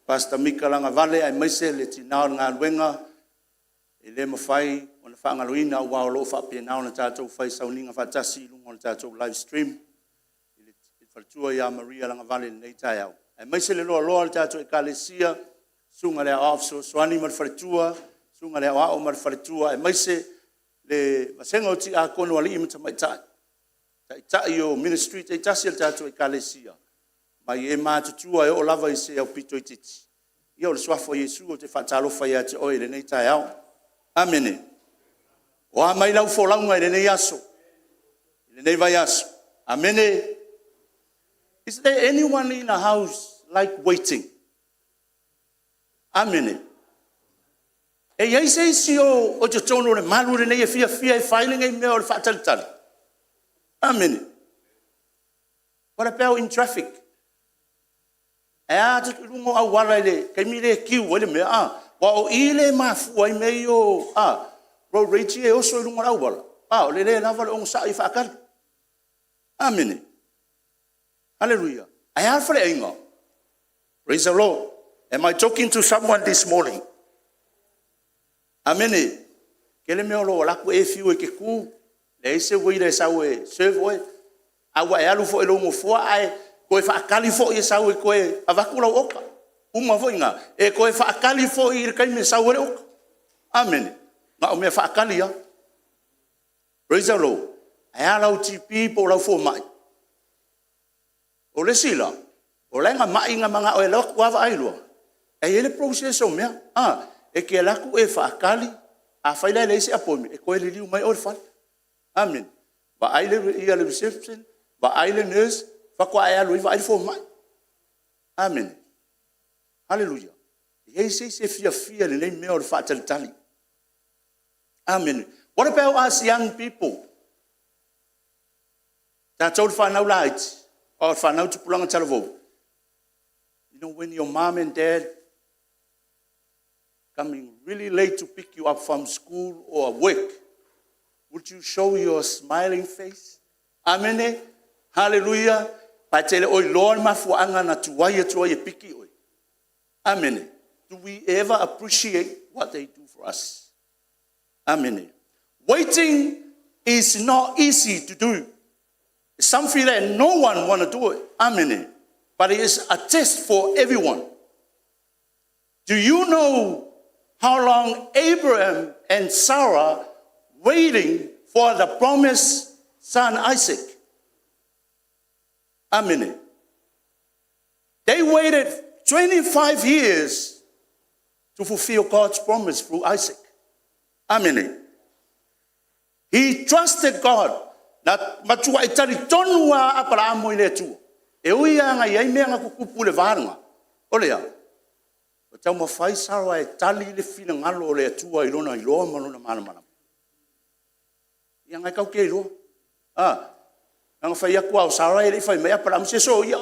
Pastor Mika Lagavale, aemaise le tina o le galuega, e le mafai ona faagaloina aua o lo o faapena ona tatou fai sauniga faatasi i luga o le tatou live stream i le faletua ia Maria Lagavale i lenei taeao. Aemaise le loaloa o le tatou Ekalesia, Susuga i le Aoao Fesoasoani ma le faletua, Susuga i le Aoao ma le faletua, aemaise le vasega o Tiakono o alii ma tamaitai, taitai o ministry taitasi a le tatou Ekalesia, mai e matutua e oo lava i se aupito itiiti. Ia o le suafa o Iesu ou te faatalofa ia te oe i lenei taeao. Amene. O a mai lau folauga i lenei aso, i lenei vaiaso? Amene. Is there anyone in the house like waiting? Amene. E i ai se isi o totonu o le malu lenei e fiafia e fai lenei mea o le faatalitali? Amene. What about in traffic? E a i luga o auala i le taimi lea e kiu ai le mea, a? Aua o i lea e mafua ai mea ia o road rage ia e oso i luga o le auala, a o le le lava o le onosai e faatali. Amene. Haleluia. Ae a le faleaiga? Praise the Lord. Am I talking to someone this morning? Amene. Tele mea o lo o alu atu e fiu e te tu, leai se uila e sau e serve oe. A ua e alu foi i lou nofoa ae toe faatali foi e sau e toe avatu lau oka. Uma foi lena, e toe faatali foi i le taimi e sau ai le oka. Amene. Na o mea faatali lava. Praise the Lord. Ae a lau GP po o lau fomai? O le isi la, o la e na mai na manao e alu atu lava vaai loa, ae i ai le process o mea. E te alu atu e faatali, afai la e leai se appointment, e toe liliu mai oe i le fale. Amene. Vaai le reception, vaai le nurse, faatoa e alu e vaai le fomai. Amene. Hallelujah. E leai se isi e fiafia i lenei mea o le faatalitali. Amene. What about us young people? Tatou le fanau laiti, o le fanau tupulaga talavou, when your mom and dad coming really late to pick you up from school or work, would you show your smiling face? Amene. Hallelujah. Pa te le oi loa le mafuaanga na tuai atu ai e piki oe. Amene. Do we ever appreciate what they do for us? Amene. Waiting is not easy to do. It's something that no one want to do it. Amene. But it is a test for everyone. Do you know how long Abraham and Sarah waiting for the promised son Isaac? Amene. They waited 25 years to fulfill God's promise through Isaac. Amene. He trusted God. Na matua e talitonu a Aparaamo i le Atua. E ui lava na i ai mea na tutupu i le va lena, o le a? Ua taumafai Sara e tali le finagalo o le Atua i lona iloa ma lona malamalama. Ia na e tatou te iloa. Na ona fai atu lava o Sara e le i fai mai Aparaamo, se soia,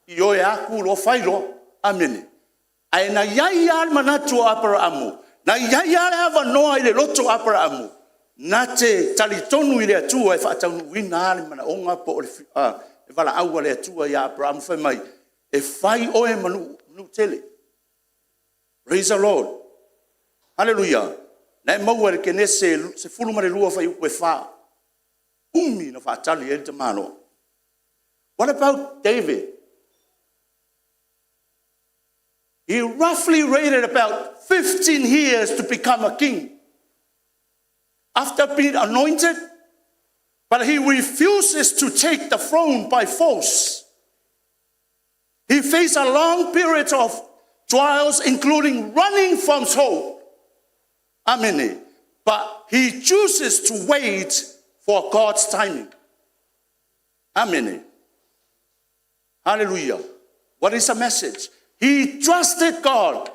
ioe lava, tu loa fai loa. Amene. Ae na i ai lava le manatu o Aparaamo, na i ai lava le avanoa i le loto o Aparaamo, na te talitonu i le Atua e faataunuuina lava le manaoga po o le valaau a le Atua ia Aparaamo fai mai, e fai oe ma nuu tele. Praise the Lord. Hallelujah. Na e maua i le Kenese 12 fuaiupu e 4. Umi na faatali ai le tamaloa. What about David? He roughly waited about 15 years to become a king. After being anointed, but he refuses to take the throne by force. He faced a long period of trials, including running from Saul. Amen. But he chooses to wait for God's timing. Amen. Hallelujah. What is the message? He trusted God.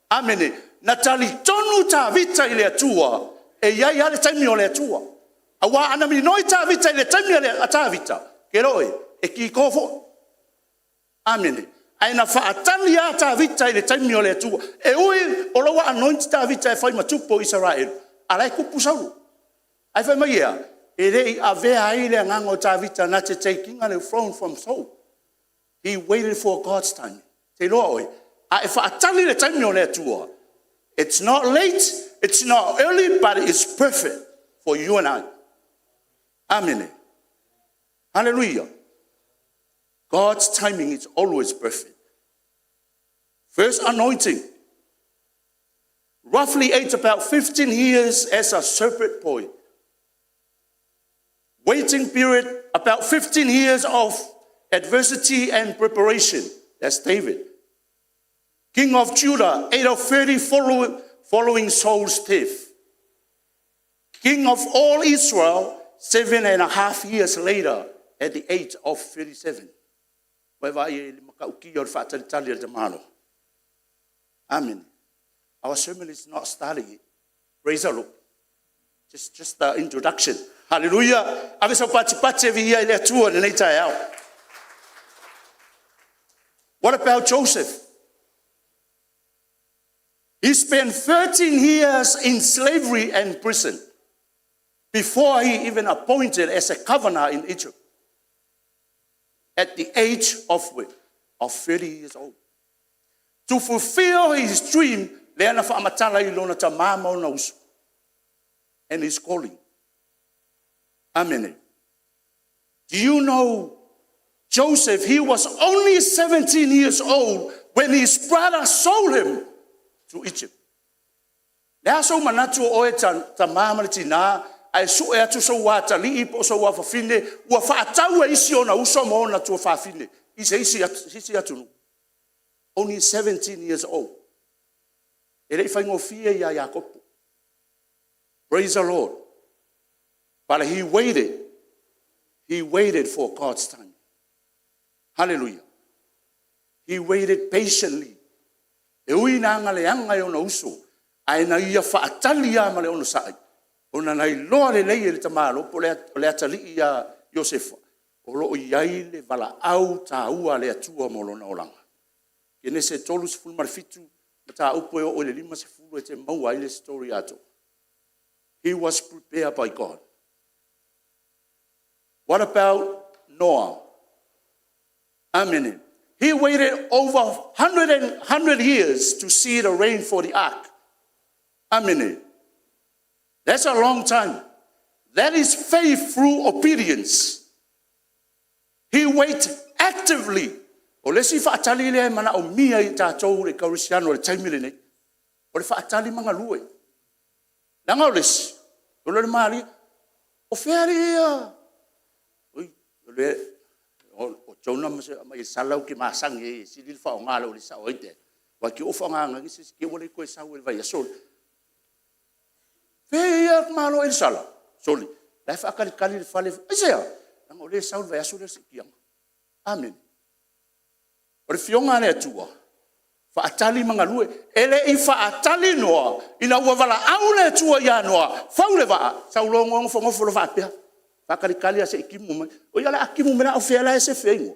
Amen. Na talitonu Tavita i le Atua, e i ai lava le taimi o le Atua. Aua ana minoi Tavita i le taimi a Tavita, ke loe, e kiko foi. Amene. Ae na faatali lava Tavita i le taimi o le Atua. E ui o la ua anoint Tavita e fai ma tupu o Isaraelu, a la e tupu Saulo. Ae fai mai e a? E le i avea ai le agaga o Tavita na te take ina le throne from Saul. He waited for God's time. Te iloa oe, a e faatali le taimi o le Atua, it's not late, it's not early, but it's perfect for you and I. Amene. Hallelujah. God's timing is always perfect. First anointing. Roughly age about 15 years as a serpent boy. Waiting period, about 15 years of adversity and preparation. That's David. King of Judah, age of 30, following Saul's death. King of all Israel, 7.5 years later, at the age of 37. Wai vai e le makaukia o le faatalitali a le tamalo. Amen. Our sermon is not starting yet. Praise the Lord. Just the introduction. Hallelujah. Ave sau patipati e viia i le Atua lenei taeao. What about Joseph? He spent 13 years in slavery and prison before he even appointed as a governor in Egypt at the age of 30 years old. To fulfill his dream, lea na faamatala i lona tamā ma ona uso, and his calling. Amen. Do you know Joseph, he was only 17 years old when his brother sold him to Egypt. Le a sou manatu o oe tamā ma le tinā, Ae sue atu sou atalii po o sou afafine ua faatau e isi ona uso ma ona tuafafine i se isi atunuu. Only 17 years old. E le i faigofie ia Iakopo. Praise the Lord. But he waited. He waited for God's time. Hallelujah. He waited patiently. E ui ina agaleaga e ona uso, ae na ia faatali lava ma le onosai, ona na iloa lelei e le tamaloa po o le atalii ia Iosefa, o lo o i ai le valaau taua a le Atua mo lona olaga. Kenese 37, mataupu e oo i le 50 e te maua ai le story atoa. He was prepared by God. What about Noah? Amene. He waited over 100 and 100 years to see the rain for the ark. Amene. That's a long time. That is faith through obedience. He wait actively. O le isi faatali lea e manaomia i tatou le kerisiano i le taimi lenei, o le faatali ma galue. Leaga o le isi, o le malie, o fea alii ia? Oi, o Jonah ma Esala ou te masani ai e sili le faaaoga o le sao ai de, aua e te oo faagaga se isi te i ua le toe sau i le vaiaso lea. Fea ia malo Elisala, sole, la e faatalitali i le fale. Aisea? Leaga o lea e sau le vaiaso lea le siitiaga. Amene. O le Afioga a le Atua, faatali ma galue. E le i faatali Noa ina ua valaau le Atua ia Noa, fau le vaa, sau loa Noa nofonofo loa faapea, faatalitali lava se i timu mai. O ia o le a timu mai la, a o fea la e sefe ai Noa?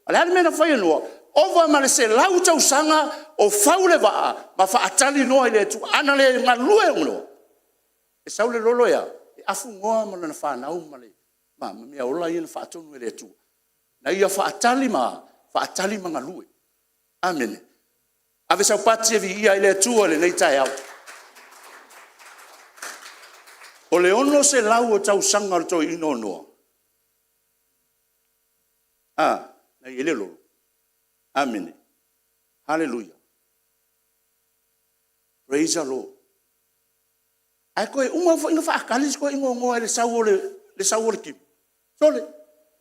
A o le a le mea na fai e Noa? Ova ma le 100 tausaga o fau le vaa ma faatali Noa i le Atua. A na le galue Noa, e sau le lolo e a? E afu Noa ma lana fanau ma meaola ia na faatonu e le Atua. Na ia faatali ma a? Faatali ma galue. Amene. Ave sau pati e viia ai le Atua i lenei taeao. O le 600 o tausaga o le toeaina o Noa, a, na i ai le lola. Amene. Hallelujah. Praise the Lord. Ae toe uma foi ona faatali si toeaina o Noa i le sau o le timu. Sole,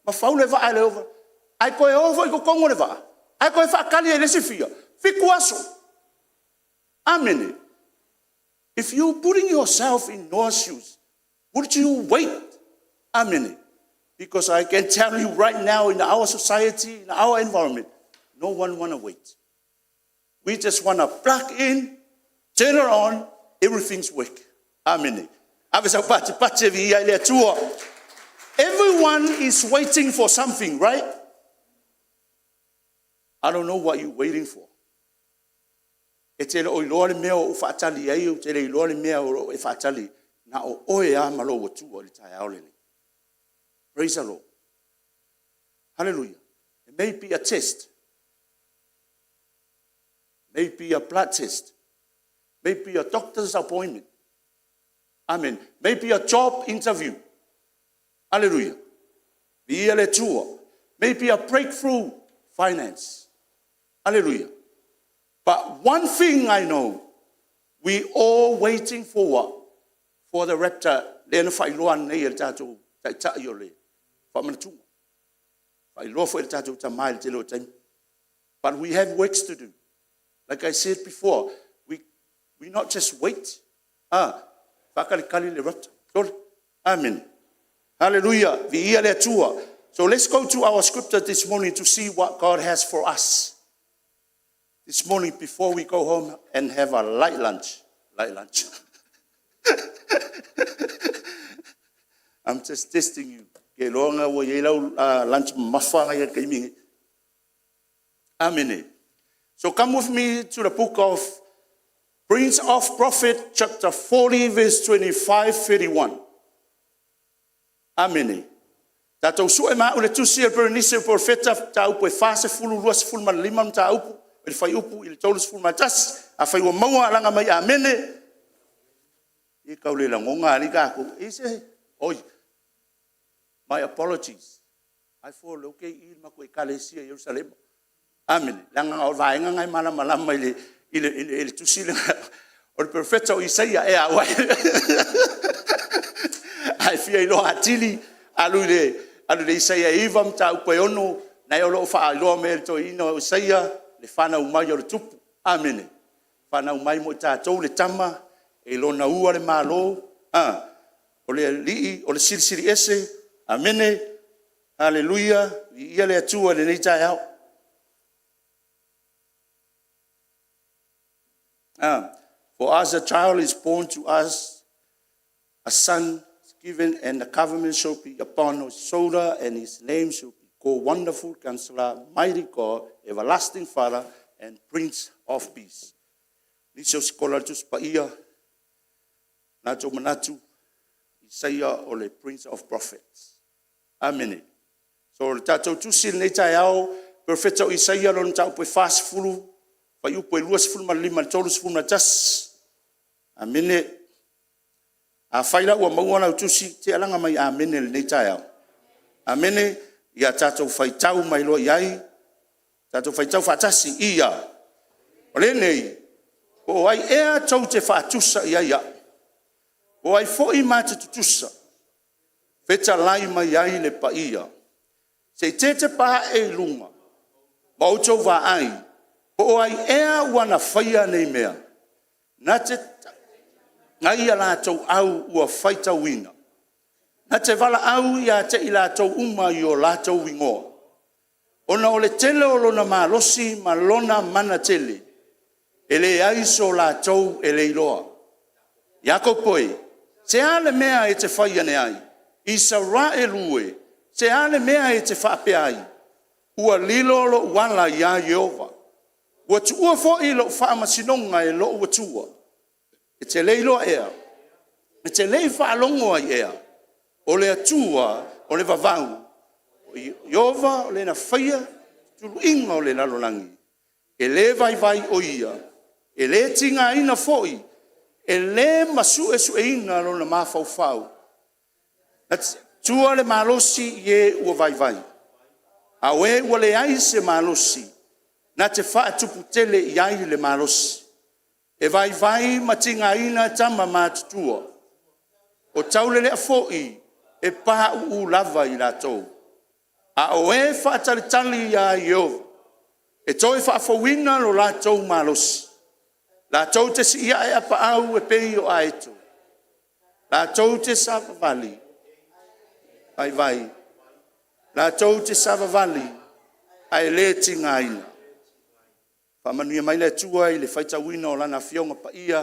ma fau le vaa e le ova, ae toe o foi i totonu o le vaa, ae toe faatali i le isi fia? 7 aso. Amene. If you putting yourself in Noah's shoes, would you wait? Amene. Because I can tell you right now in our society, in our environment, no one want to wait. We just want to plug in, turn it on, everything's work. Amene. Ave sau pati pati e viia ai le Atua. Everyone is waiting for something, right? I don't know what you're waiting for. E te le o iloa le mea o ou faatali ai, ou te le iloa le mea o lo o e faatali ai, na o oe lava ma lou Atua i le taeao lenei. Praise the Lord. Hallelujah. It may be a test. May be a blood test. May be a doctor's appointment. Amen. Maybe a job interview. Hallelujah. Viia le Atua. Maybe a breakthrough finance. Hallelujah. But one thing I know, we all waiting for what? For the rapture. Lea na faailoa nei e le tatou taitai o le faamanatuga. Faailoa foi e le tatou tama i le tele o taimi. But we have works to do. Like I said before, we not just wait. Ah, faatalitali le rapture. Sole. Amen. Hallelujah. Viia le Atua. So let's go to our scripture this morning to see what God has for us. This morning before we go home and have a light lunch. Light lunch. I'm just testing you. Ke loa na ua iai lau lunch mamafa na ia i le taimi nei. Amene. So come with me to the book of Prince of Prophet chapter 40 verse 25 31. Amene. Tatou sue ma au le tusi a Perenise o Profeta mataupu e 40, 25 mataupu, i le fuaiupu i le 31. Afai ua maua, alaga mai. Amene. E tau le lagona alii tatou. E se, oi, my apologies. I thought o lea ou te i i le matou ekalesia i Ierusalema. Amene. Leaga o le vaega lena e malamalama i le tusi lena o le Perofeta o Isaia. E a, fia iloa atili, alu i le, alu i le Isaia e 9 mataupu e 6, na o lo o faailoa mai e le toeaina o Isaia le fanau mai o le tupu. Amene. Fanau mai mo i tatou le tama, i lona ua le Malo, a, o le Alii o le Silisili Ese. Amene. Haleluia! Viia le Atua i lenei taeao. For as a child is born to us, a son is given, and the government shall be upon his shoulder, and his name shall be called Wonderful Counselor, Mighty God, Everlasting Father, and Prince of Peace. Nisi o sikola o le Tusi Paia, latou manatu, Isaia o le Prince of Prophets. Amene. So o le tatou tusi i lenei taeao, Perofeta o Isaia, lona mataupu e 40, fuaiupu e 25 i le 31. Amene. Afai la ua maua lau tusi, se alaga mai Amene i lenei taeao. Amene. Ia tatou faitau mai loa i ai, tatou faitau faatasi. Ia, o lenei, po o ai ea tou te faatusa i ai au? O ai foi ma te tutusa? Fetalai mai ai le paia. Se i tepa ae i luga ma outou vaai, po o ai ea ua na faia nei mea, na te nai a latou au ua faitauina, na te valaau ia te i latou uma i o latou igoa, ona o le tele o lona malosi ma lona mana tele, e leai so latou e le iloa. Iakopo e, se a le mea e te fai ane ai? Isaraelu e, se a le mea e te faapea ai, ‘Ua lilo lou ala ia Ieova, ua tuua foi lou faamasinoga e lou Atua’? E te le iloa ea? E te le i faalogo ai ea? O le Atua o le vavau, o Ieova o le na faia tuluiga o le lalolagi, e le vaivai o ia, e le tigaina foi, e le masuesueina lona mafaufau. Na tua le malosi i e ua vaivai, a o e ua leai se malosi, na te faatuputele i ai le malosi. E vaivai ma tigaina tama matutua, o taulelea foi e pauu lava i latou. A o e faatalitali ia Ieova, e toe faafouina lo latou malosi. Latou te sii ae apaau e pei o aeto, latou te savavali vaivai, latou te savavali ae le tigaina. Faamanuia mai le Atua i le faitauina o Lana Afioga Paia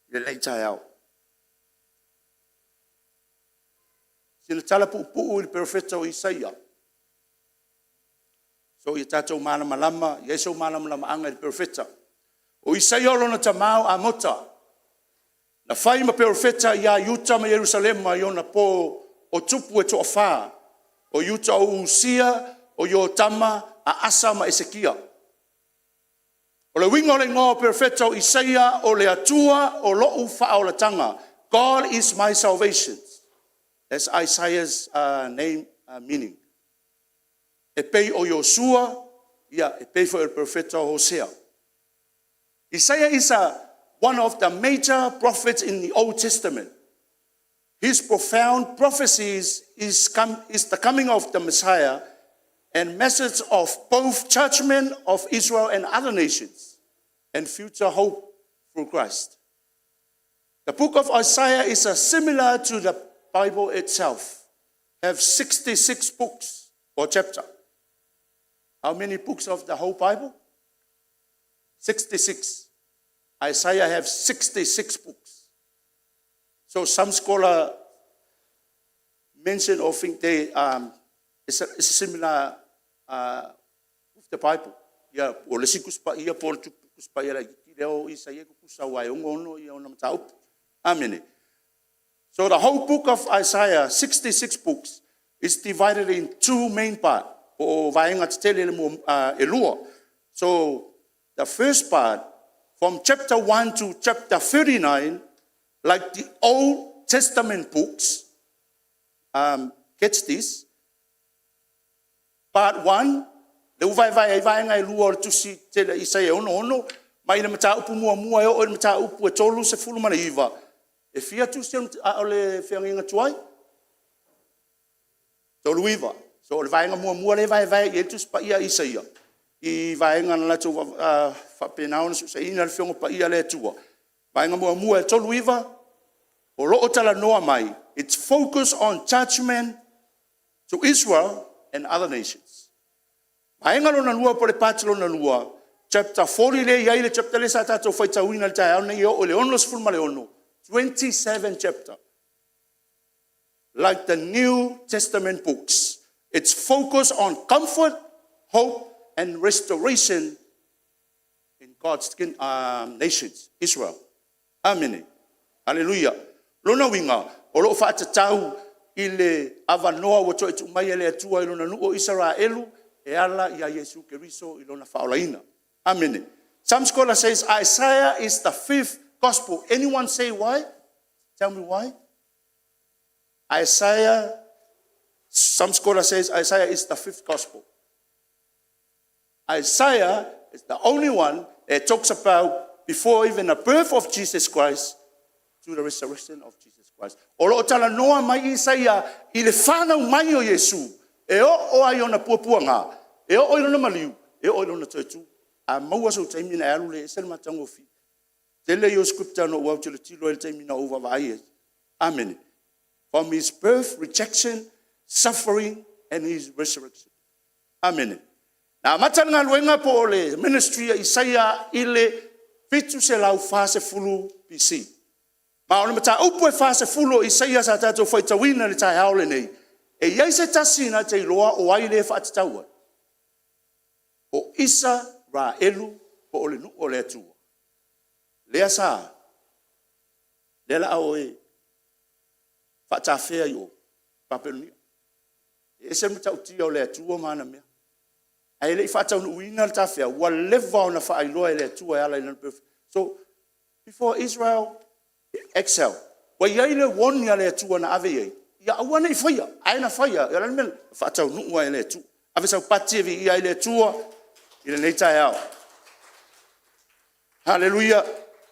i lenei taeao. Sina tala puupuu i le Perofeta o Isaia, so ia tatou malamalama, i ai sou malamalamaaga i le Perofeta. O Isaia o lona tama o Amota, na fai ma perofeta ia Iuta ma Ierusalema i ona po o tupu e toafa o Iuta o Usia, o Iotama, Aasa ma Esekia. O le uiga o le igoa o Perofeta o Isaia, o le Atua o lou faaolataga. God is my salvation. That's Isaiah's name meaning. E pei o Iosua, e pei foi o le Perofeta o Hosea. Isaiah is one of the major prophets in the Old Testament. His profound prophecies is the coming of the Messiah and message of both judgment of Israel and other nations and future hope through Christ. The book of Isaiah is similar to the Bible itself, have 66 books or chapter. How many books of the whole Bible? 66. Isaiah have 66 books. So some scholar mention or think they it's a similar with the Bible. Ia, o le isi Tusi Paia po o le Tusi Paia laitiiti lea o Isaia e tutusa aua e 66 ona mataupu. Amene. So the whole book of Isaiah, 66 books, is divided in two main parts. Po o vaega tetele e lua. So the first part, from chapter 1 to chapter 39, like the Old Testament books, catch this, part 1, le ua vaevae ai vaega e lua o le tusi tele Isaia e 66, mai le mataupu muamua e oo i le mataupu e 39, e fia tusi o le feagaiga tuai? 39. So o le vaega muamua lea e vaevae i ai le Tusi Paia a Isaia i vaega na latou faapena ona suesueina le Afioga Paia a le Atua. Vaega muamua e 39 o lo o talanoa mai, it's focus on judgement to Israel and other nations. Vaega lona lua po o le part lona lua, chapter 40 lea e i ai le chapter lea sa tatou faitauina i le taeao lenei e oo i le 66, 27 chapter. Like the New Testament books, it's focus on comfort, hope and restoration in God's nations, Israel. Amene. Aleluia. Lona uiga, o lo o faatatau i le avanoa ua toe tuu mai e le Atua i lona nuu o Isaraelu e ala ia Iesu Keriso i lona faaolaina. Amene. Some scholar says Isaiah is the fifth gospel. Anyone say why? Tell me why? Isaiah, some scholar says Isaiah is the fifth gospel. Isaiah is the only one that talks about before even the birth of Jesus Christ to the resurrection of Jesus Christ. O lo o talanoa mai Isaia i le fanau mai o Iesu, e oo lava i ona puapuaga, e oo i lona maliu, e oo i lona toe tu. A maua sou taimi ona e alu lea e ese le matagofie. Tele ia o scripture na ou autilotilo ai i le taimi na ou vaavaai ai. Amene. From his birth, rejection, suffering and his resurrection. Amene. Na amata le galuega po o le ministry a Isaia i le 740 BC. Ma o le mataupu e 40 o Isaia sa tatou faitauina i le taeao lenei, e i ai se tasi na te iloa o ai lea e faatatau ai? O Isaraelu po o le nuu o le Atua. Lea sa, lea o le a e faatafea i o, Papelonia. E ese le matautia o le Atua ma ana mea. Ae le i faataunuuina le tafea, ua leva ona faailoa e le Atua e ala i lana perofeta. So, before Israel excel, ua i ai le warning a le Atua na ave i ai, ia aua ne i faia, ae na faia. O le a le mea na faataunuu lava e le Atua. Ave sau pati e viia ai le Atua i lenei taeao. Haleluia!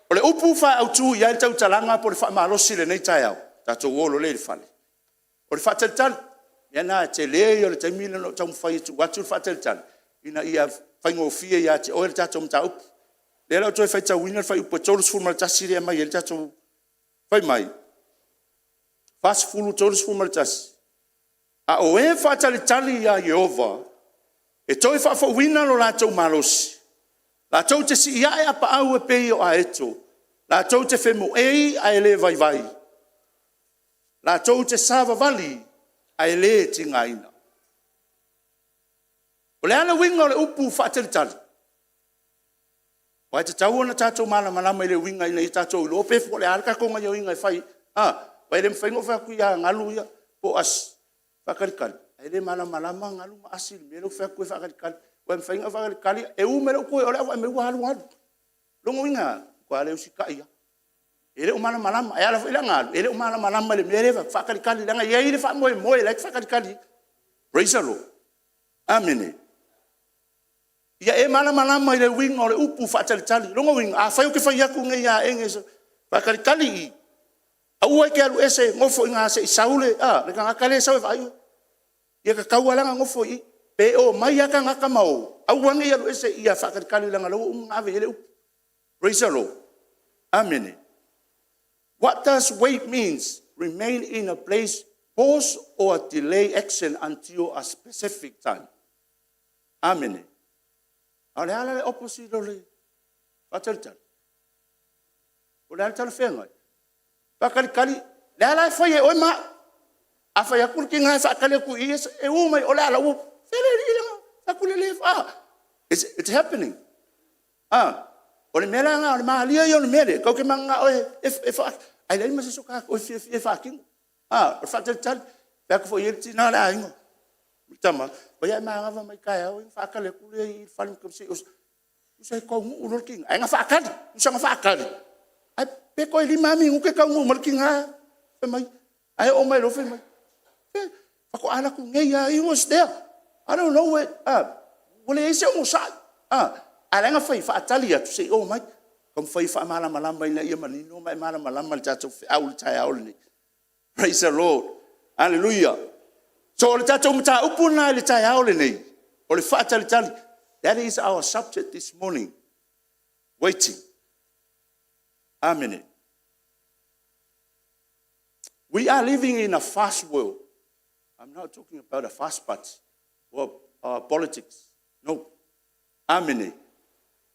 O le upu faautu i ai le tautalaga po o le faamalosi i lenei taeao, tatou o loa lea i le fale, o le faatalitali. O le mea lena o le tele ia o le taimi lea na ou taumafai e tuu atu le faatalitali, ina ia faigofie ia te oe le tatou mataupu. O lea o le a ou toe faitauina le fuaiupu e 31 lea e aumai ai le tatou… Fai mai, 40, 31, a o e faatalitali ia Ieova, e toe faafouina lo latou malosi, latou te sii ae apaau e pei o aeto, latou te femoei ae le vaivai, latou te savavali ae le tigaina. O le a le uiga o le upu faatalitali? Aua e tatau ona tatou malamalama i le uiga ina ia tatou iloa pe po o le a le tatou gaoioiga e fai. Aua e le mafai ona ou fai atu ia Galu ia po o Asi, faatalitali, ae le malamalama Galu ma Asi i le mea lea ou te fai atu ai e faatalitali. Aua e mafai ona faatalitali, e u mai lou tu ia oe ae vaai mai ua alu alu. O lona uiga e matua le usitai lava. E le o malamalama. E ala foi la ona alu, e le o malamalama i le mea lea e fai atu, faatalitali, leaga e i ai le faamoemoe o la e te faatalitali i ai. Praise the Lord. Amene. Ia e malamalama i le uiga o le upu faatalitali. O lona uiga, afai ou te fai atu nei ia Ege, faatalitali i, aua e te alu ese, nofo i ina se i sau le tagata lea e sau e vaai oe. Ia tatau lava la ona nofo i i. Pe omai lava tagata ma o, aua ne i alu ese i i, ia faatalitali leaga o lea ua uma ona ave i ai le upu. Praise the Lord. Amene. What does wait means? Remain in a place, pause or delay action until a specific time. Amene. A o le a la le opposite o le faatalitali? O le a le talafeagai? Faatalitali, o le a la e fai e oe ma au? A fai atu le tina e faatali atu i i, e ui mai o le a? Fea le alii lena? Fai atu le a? It's happening. O le mea la lena, o le malie ia o le mea lea, tatou te mananao e ae leai ma se isi o tatou e fiafia e faatino. O le faatalitali. Fai atu foi i ai le tina o le aiga, le tama, fai a e manava mai taeao ia ona faatali atu lea i i le fale Tusa e taunuu loa le tina, ae na faatali, tusa na faatali, ae pe toe 5 lava minute taunuu mai le tina fai mai, ae oo mai loa fai mai, se faatoa alu atu nei lava, he was there, I don't know where, ua leai se onosai, a o la e na fai e faatali atu se i oo mai. Taumafai e faamalamalama ina ia manino ma e malamalama i le tatou feau i le taeao lenei. Praise the Lord. Hallelujah. So o le tatou mataupu lena i le taeao lenei, o le faatalitali. That is our subject this morning. Waiting. Amene. We are living in a fast world. I'm not talking about a fast party or politics. No. Amene.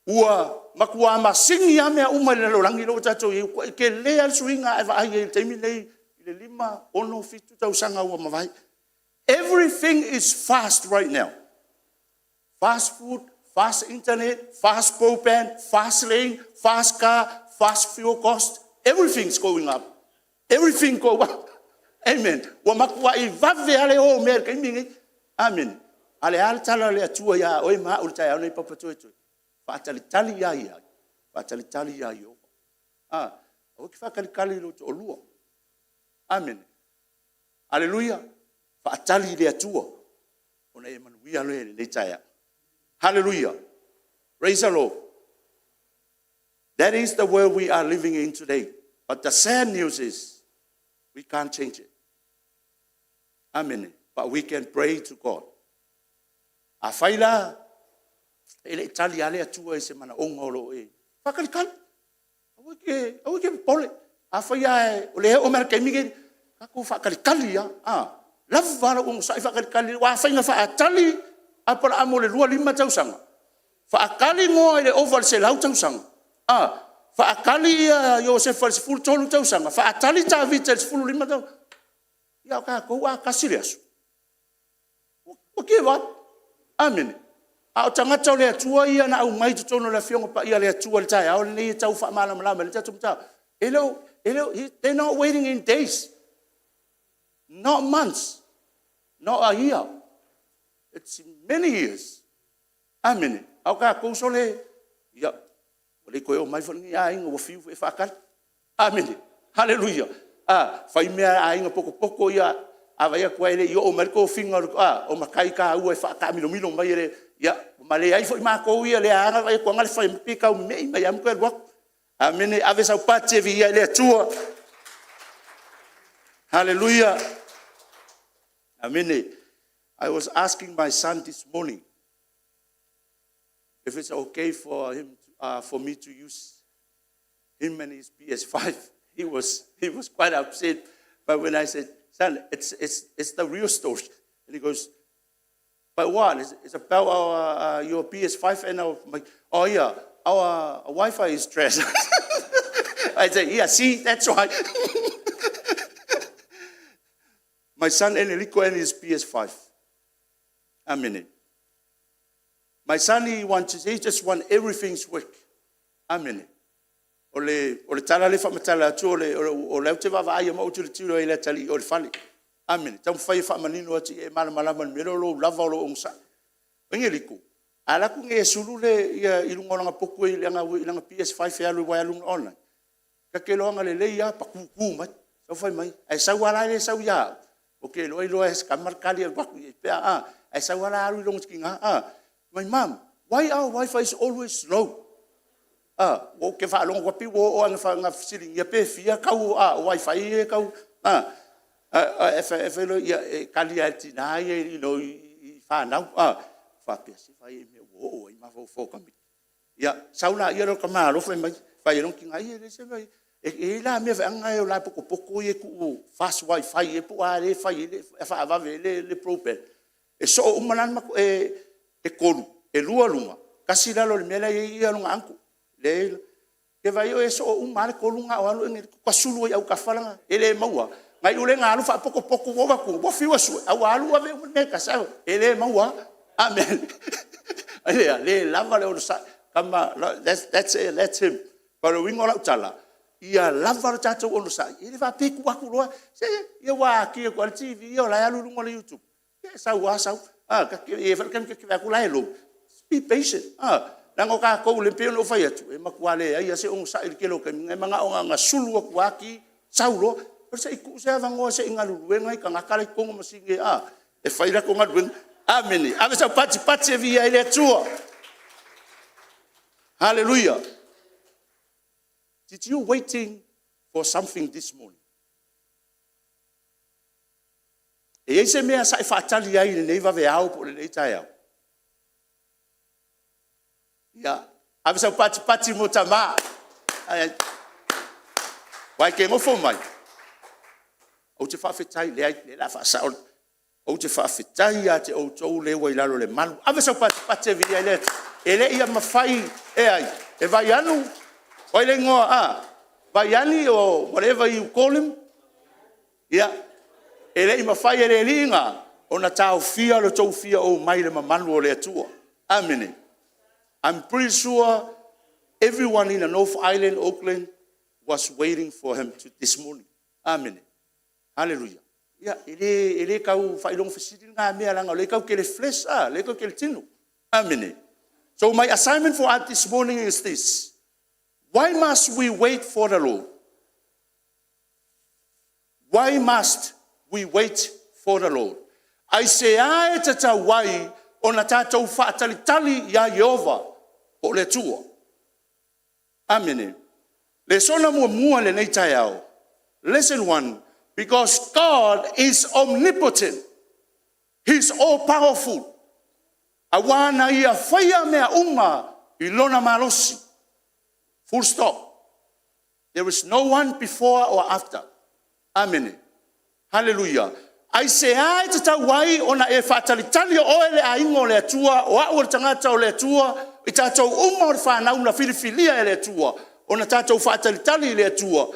Ua matua masini lava mea uma i le lalolagi lea ua tatou i ai, ua tele lava le suiga a e vaai i ai i le taimi lenei i le 5, 6, 7 tausaga ua mavae. Everything is fast right now. Fast food, fast internet, fast broadband, fast lane, fast car, fast fuel cost, everything is going up. Everything go up. Amen. Ua matuai vave lava le o o mea i le taimi lenei. Amene. A o le a le tala a le Atua ia oe ma au i le taeao lenei Papatoetoe? Faatalitali ia i ai? Faatalitali ia Ieova. Aua e te faatalitali i lou toalua. Amene. Aleluia. Faatali i le Atua ona e manuia lea i lenei taeao. Hallelujah. Praise the Lord. That is the world we are living in today. But the sad news is we can't change it. Amene. But we can pray to God. Afai la e le i tali lava le Atua i se manaoga o lo o e, faatalitali. Aua e te popole. Afai lava o lea e oo mai i le taimi lenei, tatou faatalitali lava. A lava lou onosai faatalitali, aua afai na faatali Apalaamo i le 25 tausaga, faatali Noa i le ova i le 100 tausaga, faatali Iosefa i le 13 tausaga, faatali Tavita i le 15 tausaga, a o tatou a tasi le aso, ua give up. Amene. A o tagata o le Atua ia na aumai i totonu o le Afioga Paia a le Atua i le taeao lenei e tau faamalamalama ai le tatou mataupu, e le o, they are not waiting in days, not months, not a year, it's many years. Amene. A o tatou sole, ia, ua le toe oo mai foi lenei aiga ua fiu foi e faatali. Amene. Haleluia. A, fai mea a aiga potopoto ia, a vaai atu lava e le i oo mai le tofiga o matai taua e faataamilomilo mai, ia, ma leai foi matou ia, lea lava na vaai atu na o le fai mai pei e tau me'i mai lava ma toe alu atu. Amene. Ave sau pati e viia ai le Atua. Haleluia. Amene. I was asking my son this morning if it's okay for him, for me to use him and his PS5. He was quite upset. But when I said, "Son, it's the real story." And he goes, "But what?" It's about your PS5 and our, my, oh yeah, our Wi-Fi is trash. I said, "Yeah, see, that's why." My son Enrico and his PS5. Amen. My son, he just want everything's work. Amen. O le tala le faamatala atu o le au te vaavaai ma ou tilotilo i le atalii o le fale. Amene. Taumafai e faamanino atu e malamalama i le mea lea o lou lava o lou onosai. Engeliko, a alu atu nei e sulu le, ia, i luga o lana potu i lana PS5 e alu aua e alu online, ta te iloaina lelei lava, patutu mai. Sau fai mai, ae sau lava la le sau ia au, ou te iloa iloa e si tama le tali alu atu i ai pea, a. Ae sau lava la alu i lona tiga, a. My mom, why our wifi is always slow? Ou te faalogo atu pei ua oo lava ina fesiligia pe fia tau o wifi ia e tau, a. Ae fai loa, ia, e tali lava e le tina ia i fanau, a. Faapea, se vaai i le mea ua oo i ai mafaufau o tamaiti. Ia, sau laia o le tamaloa fai mai, fai ai lona tina, ia e leai se mea o i ai. E i ai la mea feaga e potopoto ia e tuu fast wifi ai po o a lea e fai ai e faavave ai le broadband. E soo uma la e tolu, e lua luga, tasi lalo i le mea la e i ai lona uncle. Lea e i ai. E vaai o e soo uma lava le tolu na o alu Engeliko tasulu ai i autafa e le maua. Na iu lea ina alu faapotopoto ua ou vaai atu ua fiu e sue, ae ua alu ave uma le mea e tasi. E le maua lava. Amene. Le lava le onosai. Tama, that's him. O le uiga o lau tala, ia lava le tatou onosai, e le faapea e tuu atu loa, se ia ua aki atu lava le TV ia o la e alu i luga o le YouTube. Ia e sau lava sau. E i ai foi le taimi ta te vaai atu o la e load. Be patient. Leaga o tatou e pei ona ou fai atu, e matua leai lava se onosai i le tele o taimi, e manao na ona sulu atu lava ki, sau loa. Se i tuu se avanoa se i galulue nai tagata la e i totonu o masini e fai a latou galuega. Amene. Ave sau pati e viia ai le Atua. Hallelujah. Did you waiting for something this morning? E E i ai se mea sa e faatali ai i lenei vaveao po o lenei taeao? Ia, ave sau patipati mo tama. Aua e te nofo mai, ou te faafetai, leai, o lea o le a faasao. Ou te faafetai ia te outou lea ua i lalo o le malu. Ave sau patipati e viia ai le Atua. E le i mafai e ai? E Vaianu? O ai le igoa? A? Vaiani or whatever you call him? Ia, e le i mafai e le alii na ona taofia lo outou fia omai i le mamalu o le Atua. Amene. I'm pretty sure everyone in the North Island, Auckland, was waiting for him to, this morning. Amene. Hallelujah. Ia, e le, e le tau faailoga fesili lena mea, leaga o lea tatou te le flesh, a, o lea tatou te le tino. Amene. So my assignment for us this morning is this. Why must we wait for the Lord? Why must we wait for the Lord? Aisea e tatau ai ona tatou faatalitali iā Ieova po o le Atua? Amene. Lesona muamua i lenei taeao. Lesson 1, because God is omnipotent. He is all powerful. Aua na ia faia mea uma i lona malosi. Full stop. There is no one before or after. Amene. Haleluia. Aisea e tatau ai ona e faatalitali o oe le aiga o le Atua, o au o le tagata o le Atua, i tatou uma o le fanau na filifilia e le Atua, ona tatou faatalitali i le Atua?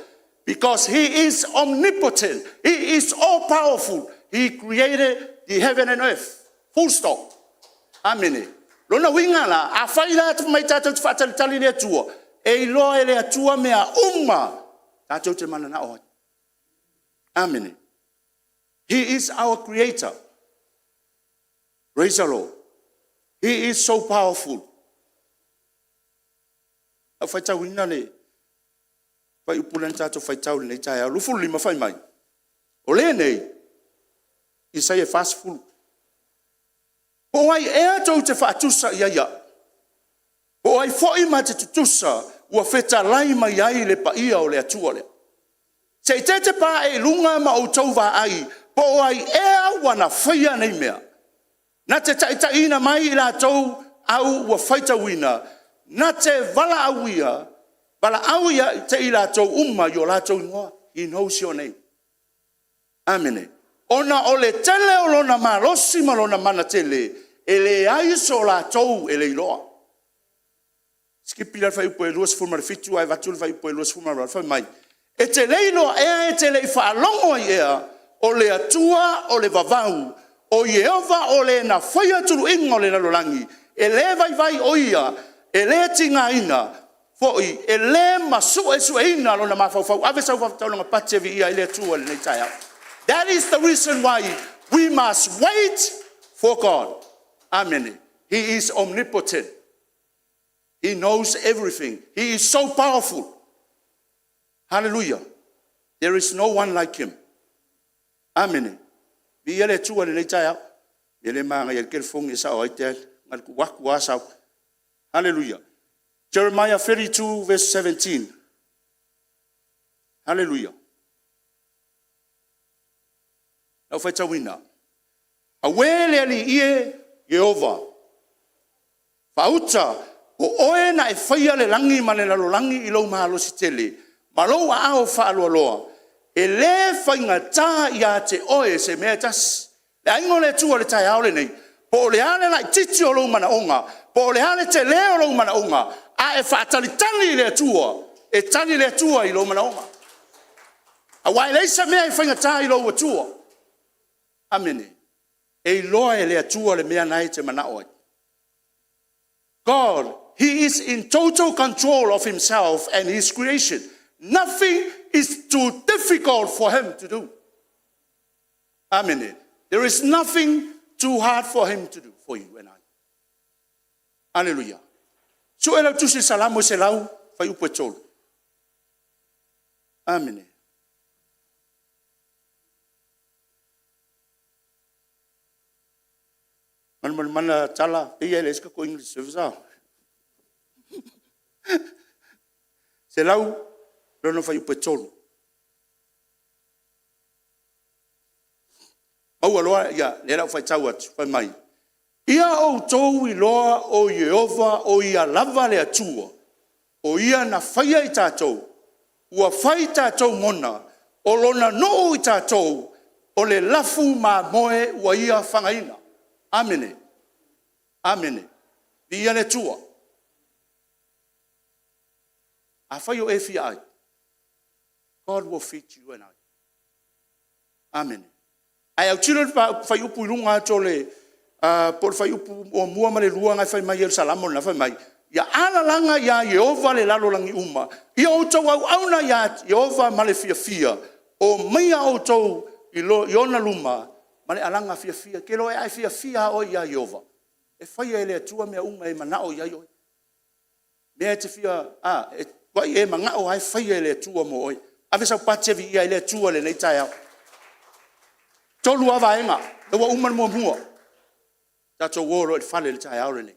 Because he is omnipotent, he is all powerful, he created the heaven and earth. Full stop. Amene. Lona uiga la, afai la mai tatou te faatalitali i le Atua, e iloa e le Atua mea uma tatou te mananao ai. Amene. He is our creator. Praise the Lord. He is so powerful. Lau faitauina le fuaiupu lea na tatou faitau i lenei taeao, 25 fai mai, o lenei, Isaia 40, po o ai ea tou te faatusa i ai au? Po o ai foi ma te tutusa ua fetalai mai ai le paia o le Atua lea? Se i tetepa ae i luga ma outou vaai, po o ai ea ua na faia nei mea, na te taitaiina mai i latou au ua faitauina, na te valaauina valaau te i latou uma i o latou igoa. He knows your name. Amene. Ona o le tele o lona malosi ma lona mana tele, e leai so latou e le iloa. Sikipi la le fuaiupu e 27 ae avatu le fuaiupu e 28, fai mai, e te le iloa ea, e te le i faalogo ai ea, o le Atua o le vavau, o Ieova o le na faia tuluiga o le lalolagi, e le vaivai o ia, e le tigaina foi, e le masuesueina lona mafaufau. Ave sau taulaga pati e viia ai le Atua i lenei taeao. That is the reason why we must wait for God. Amene. He is omnipotent. He knows everything. He is so powerful. Hallelujah. There is no one like him. Amene. Viia le Atua i lenei taeao. E le magaia le telefoni e sao ai te na le tuu atu lava sau. Hallelujah. Jeremiah 32 verse 17. Hallelujah. Lau faitauina. Auē le Alii e, Ieova, faauta, o oe na e faia le lagi ma le lalolagi i lou malosi tele ma lou aao faaloaloa, e le faigata ia te oe se mea e tasi. Le aiga o le Atua i le taeao lenei, po o le a le laitiiti o lou manaoga, po o le a le tele o lou manaoga, a e faatalitali i le Atua, e tali le Atua i lou manaoga. Aua e leai se mea e faigata i lou Atua. Amene. E iloa e le Atua le mea lena e te manao ai. God, He is in total control of Himself and His creation. Nothing is too difficult for Him to do. Amene. There is nothing too hard for Him to do for you and I. Hallelujah. Sue lau tusi Salamo e 100, fuaiupu e 3. Amene. Malumalumana tala, pei lava e leai se tatou English service a. 100 lona fuaiupu e 3. Maua loa, ia, lea o le a ou faitau atu, fai mai, Ia outou iloa o Ieova o Ia lava le Atua, o Ia na faia i tatou, ua fai i tatou mona, o Lona nuu i tatou, o le lafu mamoe ua Ia fagaina. Amene. Amene. Viia le Atua. Afai o e fia ai, God will feed you and I. Amene. Ae autilo i le fuaiupu i luga atu o le, po o le fuaiupu 1 ma le 2 na e fai mai ai o le Salamo lena, fai mai, ia alalaga ia Ieova le lalolagi uma, ia outou auauna ia Ieova ma le fiafia, omaia outou i ona luma ma le alaga fiafia. E te iloa a e fiafia lava oe ia Ieova, e faia e le Atua mea uma e manao i ai oe. Mea e te fia, a, e matuai e manao lava e faia e le Atua mo oe. Ave sau pati e viia ai le Atua i lenei taeao. E tolu lava vaega, lea ua uma le muamua. Tatou o loa i le fale i le taeao lenei.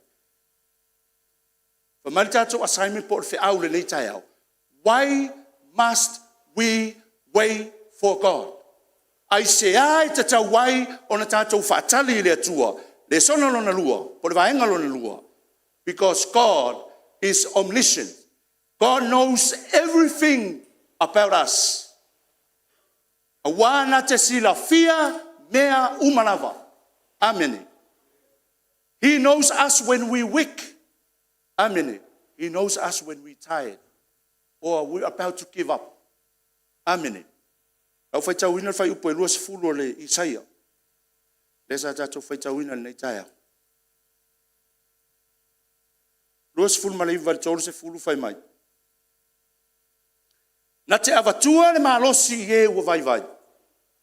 Fai mai le tatou assignment po o le feau i lenei taeao, why must we wait for God? Aisea e tatau ai ona tatou faatali i le Atua? Lesona lona lua, po o le vaega lona lua, because God is omniscient. God knows everything about us. Aua na te silafia mea uma lava. Amene. He knows us when we weak. Amene. He knows us when we tired or we about to give up. Amene. Lau faitauina le fuaiupu e 20 o le Isaia, lea sa tatou faitauina i lenei taeao. 29 i le 30 fai mai, Na te avatua le malosi i e ua vaivai,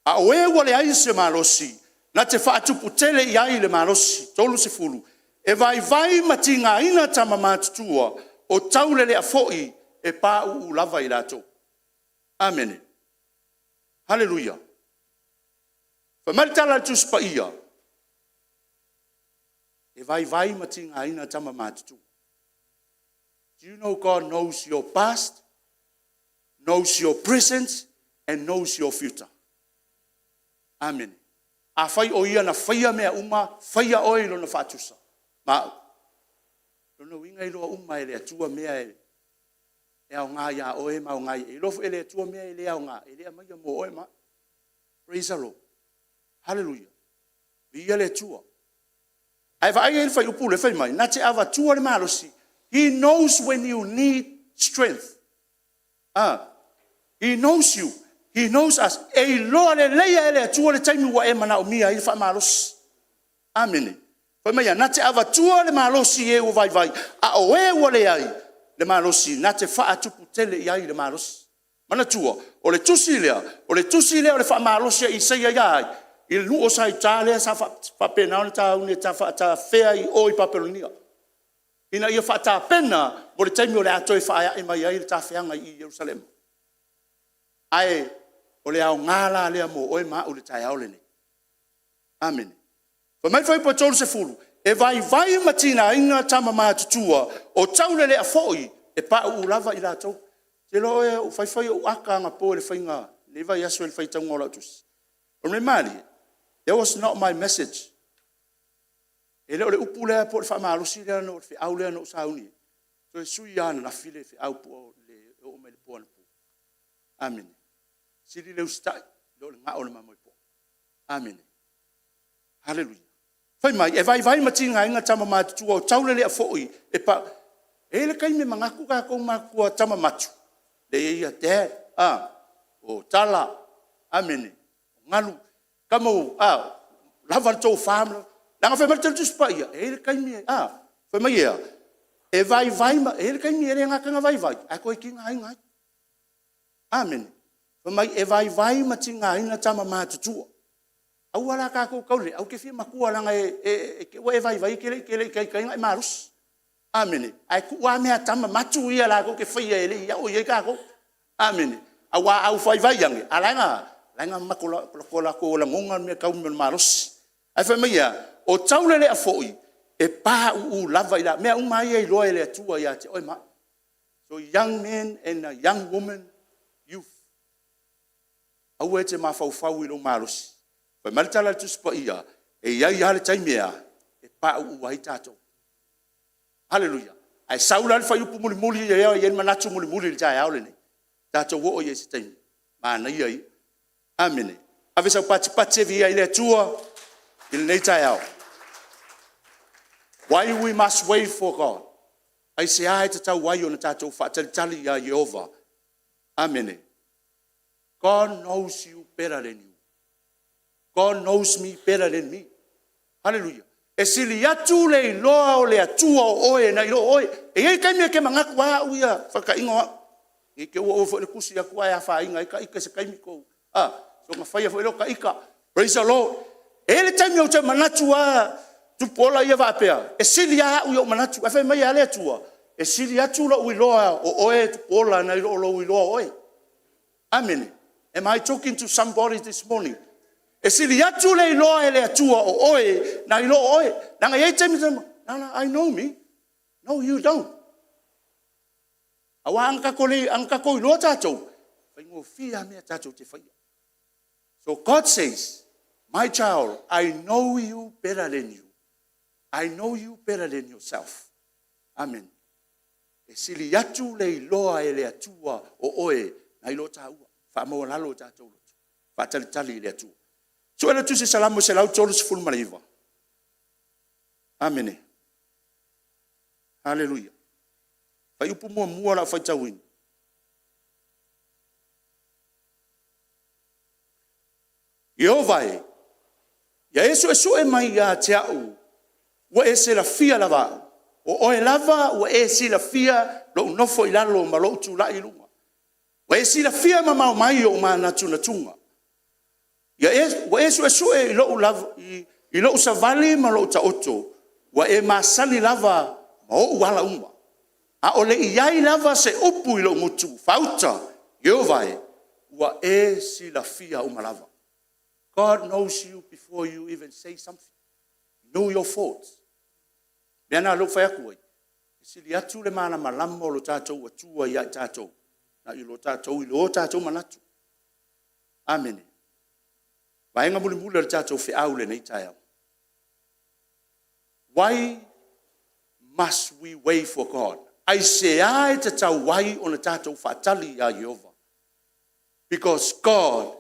a o e ua leai se malosi, na te faatuputele i ai le malosi. 30, e vaivai ma tigaina tama matutua, o taulelea foi e pauu lava i latou. Amene. Haleluia. Fai mai le tala a le Tusi Paia, e vaivai ma tigaina tama matutua. Do you know God knows your past, knows your present and knows your future? Amene. Afai o Ia na faia mea uma, faia oe i Lona faatusa ma au. Lona uiga e iloa uma e le Atua mea e aoga ia oe ma aoga ia. E iloa foi e le Atua mea e le aoga, e le aumaia mo oe ma au. Praise the Lord. Hallelujah. Viia le Atua. Ae vaai i ai le fuaiupu lea fai mai, na te avatua le malosi. He knows when you need strength. He knows you. He knows us. E iloa lelei lava e le Atua le taimi ua e manaomia ai le faamalosi. Amene. Fai mai a, na te avatua le malosi i e ua vaivai, a o e ua leai le malosi, na te faatuputele i ai le malosi. Manatua, o le tusi lea, o le tusi lea o le faamalosi a Isaia ia ai? I le nuu o Iuta lea sa faapena ona taufaatea i o i Papelonia, ina ia faatapena mo le taimi o le a toe faaee mai ai le tafeaga i Ierusalema. Ae o le aoga la lea mo oe ma au i le taeao lenei. Amene. Fai mai le fuaiupu 30, e vaivai ma tigaina tama matutua, o taulelea foi, e pauu lava i latou. Ou te iloa oe na fai fai ou aka anapo i le faiga i lenei vaiaso i le faitauga o lau tusi. O le mea malie, that was not my message. E le o le upu lea po o le faamalosi lea, o le feau lea na ou sauni ai, toe sui lava ananafi le feau e oo mai i le po anapo. Amene. Sili le usitai i lo le gao o le mamoe poa. Amene. Haleluia. Fai mai, e vaivai ma tigaina tama matutua, o taulelea foi e pa... E i ai le taimi e manatu tatou matutua tama matu, e ia, dad, a, o tala, amene, o galu, tama ua lava le tofa. Leaga fai mai le Tusi Paia, e i ai le taimi e a? Fai mai e a? E vaivai ma, e i ai le taimi e le gata ina vaivai, ae toe tigaina ai. Amene. Fai mai e vaivai ma tigaina tama matutua. Aua la tatou te aua e te fia matua leaga e te i ua e vaivai e te le i taitai ona e malosi. Amene. Ae tuu lava mea a tama matu ia latou te faia e le i oo i ai tatou. Amene. Aua a ou vaivai ane, a o la e na latou lagona le mea e tau o le malosi. Ae fai mai e a? O taulelea foi, e pauu lava i latou. O mea uma lava ia e iloa e le Atua ia te oe ma au. So young men and young women, youth, aua e te mafaufau i lou malosi. Fai mai le tala a le Tusi Paia, e i ai lava le taimi e a? E pauu ai tatou. Haleluia! Ae sau la le fuaiupu mulimuli lea e i ai le manatu mulimuli i le taeao lenei, tatou oo i ai i se taimi, manaia ia. Amene. Ave sau patipati e viia ai le Atua i lenei taeao. Why we must wait for God? Aisea e tatau ai ona tatou faatalitali ia Ieova? Amene. God knows you better than you. God knows me better than me. Haleluia. E sili atu le iloa o le Atua o oe nai lo oe. E i ai taimi e te manatu lava au ia, faataino au, ne i te i ua oo foi le tusi atu ae afaina ai ta ita i se taimi tou, a, soona faia foi lea o ta ita. Praise the Lord. E i ai le taimi ou te manatu lava TupuOla ia faapea, e sili lava au i ou manatu. Ae fai mai e a le Atua? E sili atu lou iloa o oe Tupuola nai lo lou iloa o oe. Amene. Am I talking to somebody this morning? E sili atu le iloa e le Atua o oe nai lo oe. Leaga e i ai taimi, I know me. No, you don't. Aua ana tatou iloa tatou, e faigofie lava mea tatou te faia. So God says, my child, I know you better than you. I know you better than yourself. Amen. E sili atu le iloa e le Atua o oe nai lo taua. Faamaualalo o tatou loto, faatalitali i le Atua. Sue le Tusi Salamo 139. Amene. Haleluia. Fuaiupu muamua o le a ou faitauina. Ieova e, ia e suesue mai ia te au, ua e silafia lava au, o oe lava ua e silafia lou nofo i lalo ma lou tulai i luga. Ua e silafia mamao mai ou manatunatuga. Ua e suesue i lou savali ma lou taoto, ua e masani lava ma ou ala uma. A o le i i ai lava se upu i lou gutu, faauta, Ieova e, ua e silafia uma lava. God knows you before you even say something. Know your thoughts. O le mea lena o lea ou te fai atu ai, e sili atu le malamalama o lo tatou Atua ia i tatou, nai lo tatou i lo tatou manatu. Amene. Vaega mulimuli o le tatou feau i lenei taeao. Why must we wait for God? Aisea e tatau ai ona tatou faatali ia Ieova? Because God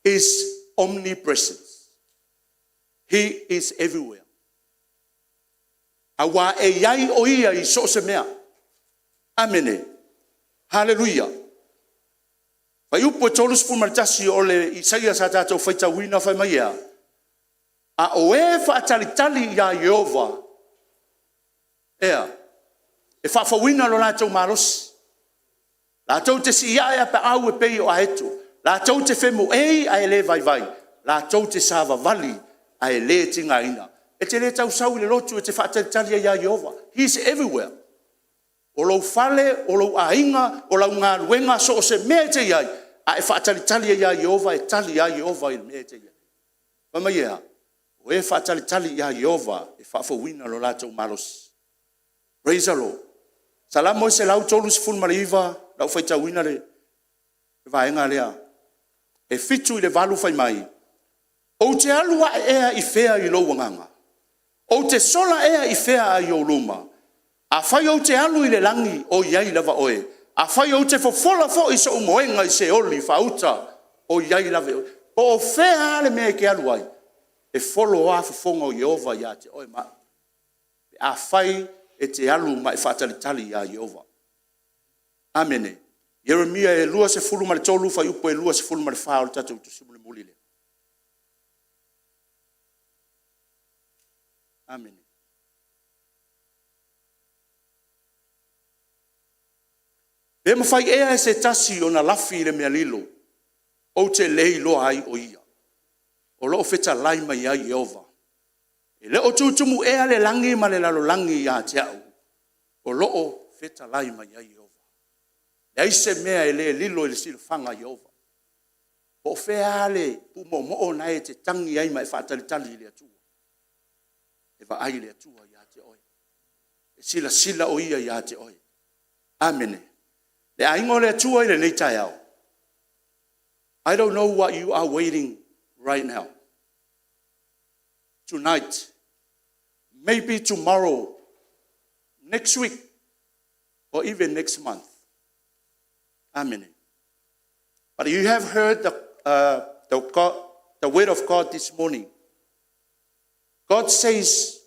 is omnipresent. He is everywhere. Aua e i ai o Ia i so o se mea. Amene. Haleluia. Fuaiupu e 31 o le Isaia sa tatou faitauina fai mai e a? A o e faatalitali ia Ieova, e a? E faafouina lo latou malosi, latou te siiae apaau e pei o aeto, latou te femoei ae le vaivai, latou te savavali ae le tigaina. E te le tau sau i le lotu e te faatalitali ai ia Ieova. He is everywhere. O lou fale, o lou aiga, o lau galuega, so o se mea e te i ai, a e faatalitali ai ia Ieova, e tali lava Ieova i le mea e te i ai. Fai mai e a? O e faatalitali ia Ieova e faafouina lo latou malosi. Praise the Lord. Salamo 139, o lau faitauina le vaega lea, e 7 i le 8 fai mai, Ou te alu ae ea i fea i lou agaga? Ou te sola ea i fea ai ou luma? Afai ou te alu i le lagi, o i ai lava oe. Afai ou te fofola foi sou moega i Seoli faauta, o i ai lava oe. Po o fea lava le mea e te alu ai, e folo lava fofoga o Ieova ia te oe ma au, pe afai e te alu ma e faatalitali ia Ieova. Amene. Ieremia e 23 fuaiupu e 24 o le tatou tusi mulimuli lea. Amene. Pe mafai ea e se tasi ona lafi i le mea lilo, ou te le iloa ai o ia. O lo o fetalai mai ai Ieova. E le o tutumu ea le lagi ma le lalolagi ia te au? O lo o fetalai mai ai Ieova. E leai se mea e le lilo i le silafaga a Ieova. Po o fea lava le pumoomoo lena e te tagi ai ma e faatalitali i le Atua, e vaai le Atua ia te oe. E silasila o Ia ia te oe. Amene. Le aiga o le Atua i lenei taeao, I don't know what you are waiting right now. tonight, maybe tomorrow, next week, or even next month. Amen. But you have heard the, the, God, the word of God this morning. God says,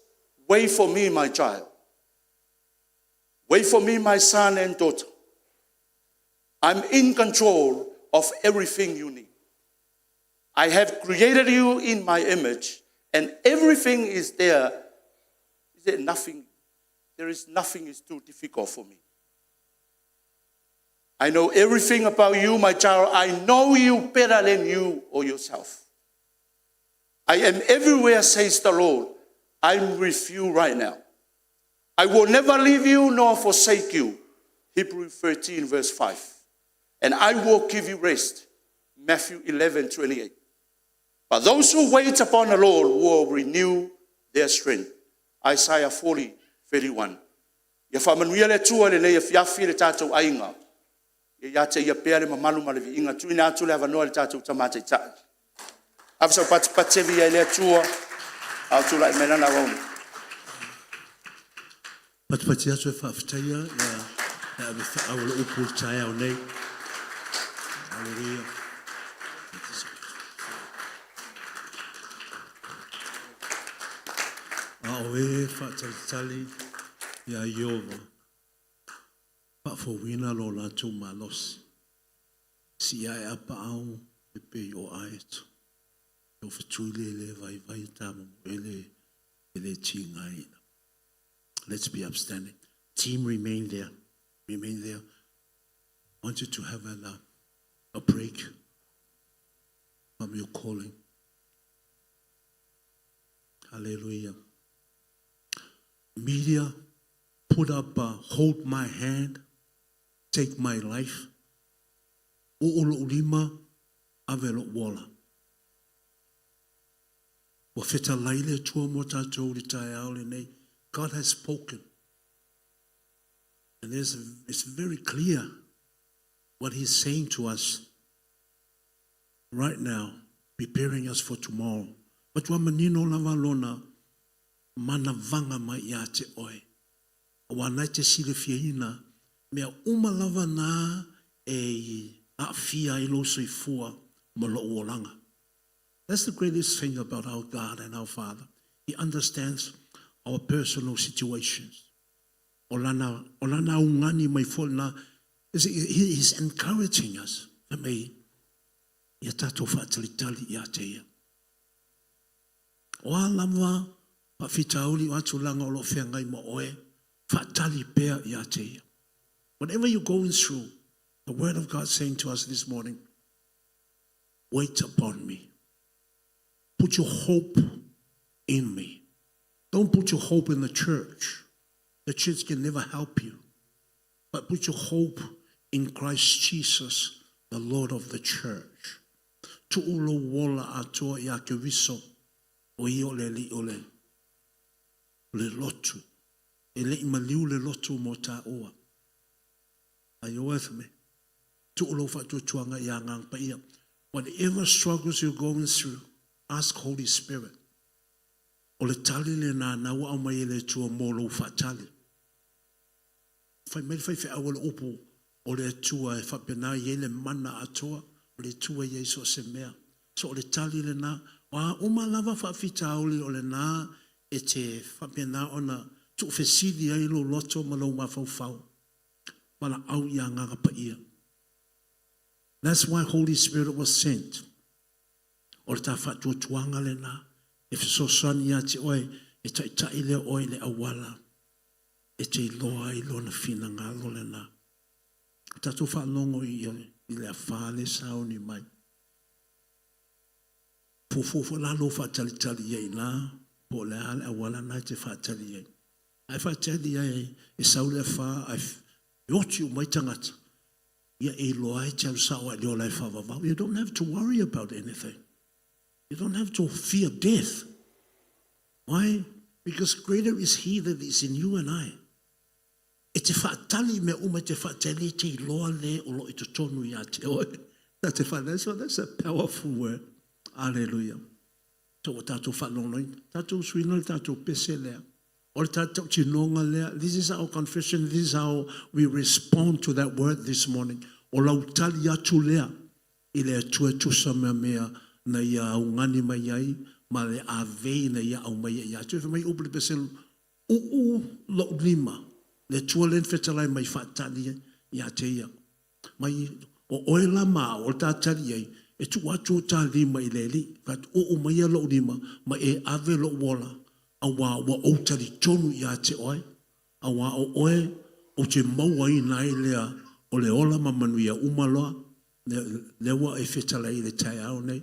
Wait for me, my child. Wait for me, my son and daughter. I'm in control of everything you need. I have created you in my image, and everything is there. Is there nothing? There is nothing is too difficult for me. I know everything about you, my child. I know you better than you or yourself. I am everywhere, says the Lord. I'm with you right now. I will never leave you nor forsake you. Hebrew 13, verse 5. And I will give you rest. Matthew 11, 28. But those who wait upon the Lord will renew their strength. Isaiah 40, 31. Ia faamanuia le Atua i lenei afiafi le tatou aiga. Ia ia te ia pea le mamalu ma le viiga. Tuuina atu le avanoa i le tatou Tama Taitai. Ave sau patipati e viia ai le Atua, a o tulai mai lana auauna. Patipati atu e faafetaia ia le ave feau o le upu i le taeao nei. Hallelujah. A o e faatalitali iā Ieova, faafouina lo latou malosi. Sii ae apaau e pei o aeto. E ofetui le le vaivai e tamomoe le e le tigaina. Let's be upstanding. Team, remain there. Remain there. I want you to have a, a break from your calling. Hallelujah. Media put up a hold my hand, take my life. O o lima, ave lo'u ola. Ua fetalai le Atua mo tatou i le taeao lenei. God has spoken. And there's, it's very clear what he's saying to us right now, preparing us for tomorrow. Matua manino lava lona manavaga mai ia te oe. Aua na e te silafiaina mea uma lava na e aafia ai lou soifua ma lou olaga. That's the greatest thing about our God and our Father. He understands our personal situations. O lana, o lana augani mai foi lena, he is encouraging us. Fai mai, ia tatou faatalitali ia te ia. O a lava faafitauli o a tulaga o lo o feagai ma oe, faatali pea ia te ia. Whatever you're going through, the word of God saying to us this morning, wait upon me. Put your hope in me. Don't put your hope in the church. The church can never help you. But put your hope in Christ Jesus, the Lord of the church. Tuu lou ola atoa ia Keriso, o ia o le Alii o le, o le lotu. E le i maliu le lotu mo tāua. Are you with me? Tuu lou faatuatuaga ia Agaga Paia. Whatever struggles you're going through, ask Holy Spirit. O le tali lena na ua aumai e le Atua mo lou faatali. Fai mai le faifeau o le upu o le Atua e faapena e i ai le mana atoa o le Atua i ai so o se mea. So o le tali lena, o a uma lava faafitauli o lena e te faapena ona tuufesili ai lou loto ma lou mafaufau, valaau i Agaga Paia. That's why Holy Spirit was sent. O le ta faatuatuaga lena e fesoasoani ia te oe e taitai lea oe i le auala e te iloa ai lona finagalo lena. O tatou faalogo i, i le afa le sauni mai. Fuafua foi la lou faatalitali i ai i ina, po o le a le auala lena e te faatali ai. A e faatali ai e sau le afa ae oti uma ai tagata, ia e iloa ai e te alu sao lava i le ola e faavavau. You don't have to worry about anything. You don't have to fear death. Why? Because greater is he that is in you and I. E te faatali i mea uma, e te faatali e te iloa le o lo o i totonu ia te oe. That's a, that's a, that's a powerful word. Hallelujah. So ua tatou faalogoloina. Tatou suiina le tatou pese lea. O le tatou tinoga lea. This is our confession. This is how we respond to that word this morning. O lau tali atu lea i le Atua e tusa ma mea na ia augani mai ai ma le avei na ia aumaia ia te oe. Fai mai upu i le pese, Uu lou lima, le Atua lea na fetalai mai faatali ia te ia. Mai, o oe la ma au, o le ta tali i ai, e tuu atu o ta lima i le Alii. Fai atu, uu maia lou lima ma e ave lou ola, auā ua ou talitonu ia te oe, auā o oe ou te mauaina ai lea o le ola ma manuia uma loa, lea ua e fetalai i le taeao nei,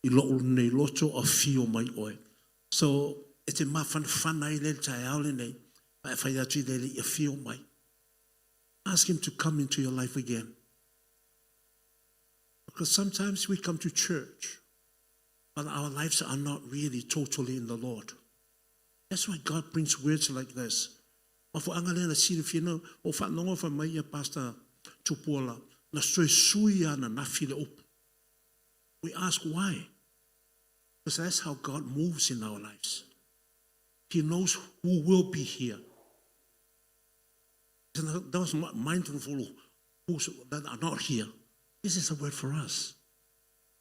i lou nei loto afio mai oe. So, e te mafanafana ai lea i le taeao lenei, ma e fai atu i le Alii, afio mai. Ask him to come into your life again. Because sometimes we come to church, but our lives are not really totally in the Lord. That's why God brings words like this. Mafuaaga lea na silafia na o faalogo fai mai ia Pastor Tupuola, na toe sui lava ananafi le upu. We ask why? Because that's how God moves in our lives. He knows who will be here. Those mindful who that are not here. This is a word for us.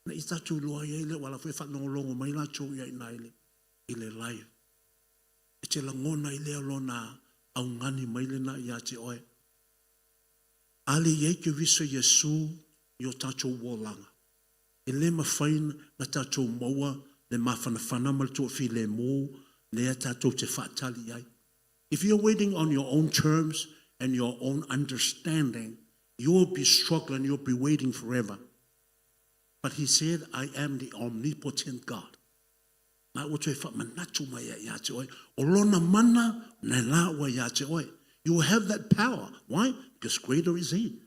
Na i tatou iloa ai ai le ua ala foi faalogologo mai latou ia ina i le, i le live. E te lagona ai lea lona augani mai lena ia te oe. A le i ai Keriso Iesu i o tatou olaga, e le mafai na tatou maua le mafanafana ma le toafilemu lea tatou te faatali ai. If you're waiting on your own terms and your own understanding, you will be struggling, you'll be waiting forever. But he said, I am the omnipotent God. Na ua toe faamanatu mai ai ia te oe. O lona mana, na la ua ia te oe. You will have that power. Why? Because greater is he.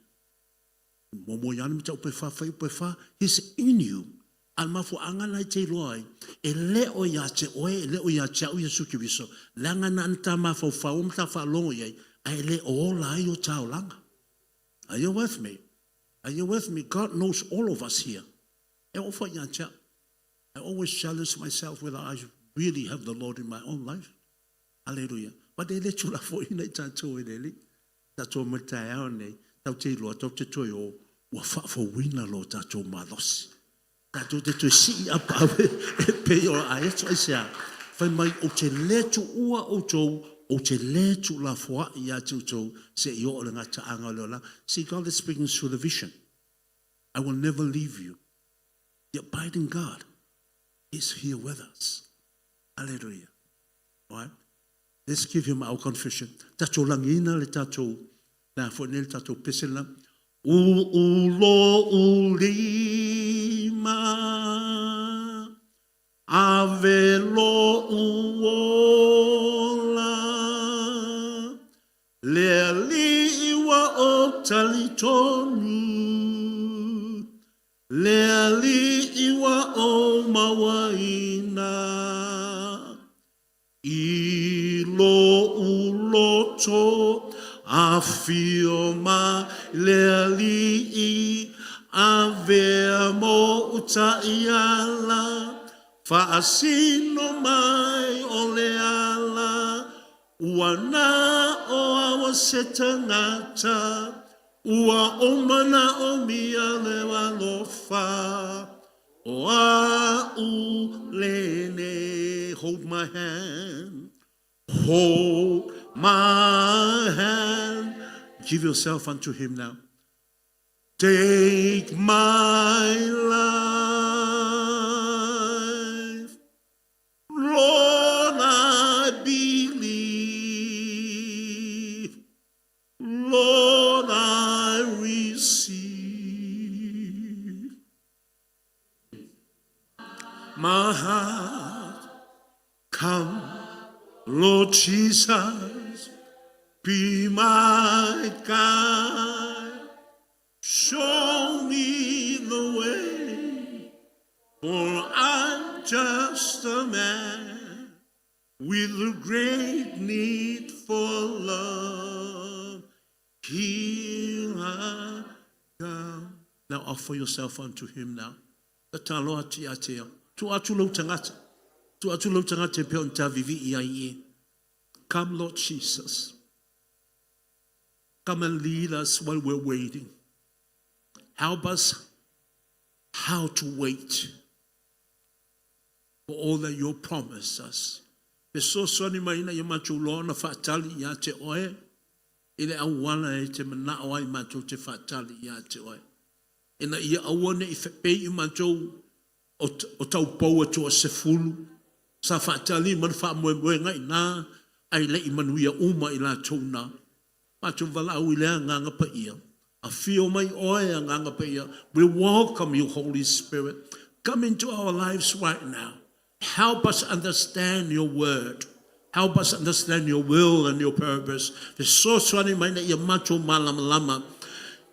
Muamua Ioane mataupu e wha, whaiupu e wha, he's in you. A le mafuaaga na e te iloa ai, e le o ia te oe, e le o ia te au Iesu Keriso, leaga na ana ta mafaufau ma ta faalogo i ai, ae le o ola ai o ta olaga. Are you with me? Are you with me? God knows all of us here. E oo foi ia te au. I always challenge myself whether I really have the Lord in my own life. Hallelujah. But e le tulafoina i tatou e le Alii. Tatou mai le taeao nei, tatou te iloa, tatou te toe o, ua faafouina lo tatou malosi. Tatou te toe sii apaau e pei o aeto aisea. Fai mai, ou te le tuua outou, ou te le tuulafoai ia te outou, seia oo i le gataaga o le olaga. See, God is speaking through the vision. I will never leave you. The abiding God is here with us. Hallelujah. All right? Let's give him our confession. Tatou lagiina le tatou, le a foi nei le tatou pese lena. U'u lo u lima, ave lo u ola, le Alii ua o talitonu, le Alii ua o mauaina. I lou loto afio mai le Alii, avea mou taiala, faasino mai o le ala, ua na o au o se tagata, ua ou manaomia le alofa. O a'u lenei. Hold my hand, hold my hand. Give yourself unto him now. Take my life, Lord, I believe. Lord, I receive my heart. Come, Lord Jesus, be my guide. Show me the way, for I'm just a man with a great need for love. Here I come. Now offer yourself unto him now. Tatalo atu ia te ia. Tuu atu lou tagata. Tuu atu lou tagata e pei ona ta vivii ai i. Come, Lord Jesus. Come and lead us while we're waiting. Help us how to wait for all that you promised us. Fesoasoani mai ina ia matou iloa ona faatali ia te oe i le auala e te manao ai matou te faatali ia te oe. Ina ia aua ne i pei i matou o taupou e toasefulu sa faatali ma le faamoemoega i ina ae le i manuia uma i latou na. Matou valaau i le Agaga Paia. Afio mai oe Agaga Paia. We welcome you, Holy Spirit. Come into our lives right now. Help us understand your word. Help us understand your will and your purpose. Fesoasoani mai ina ia matou malamalama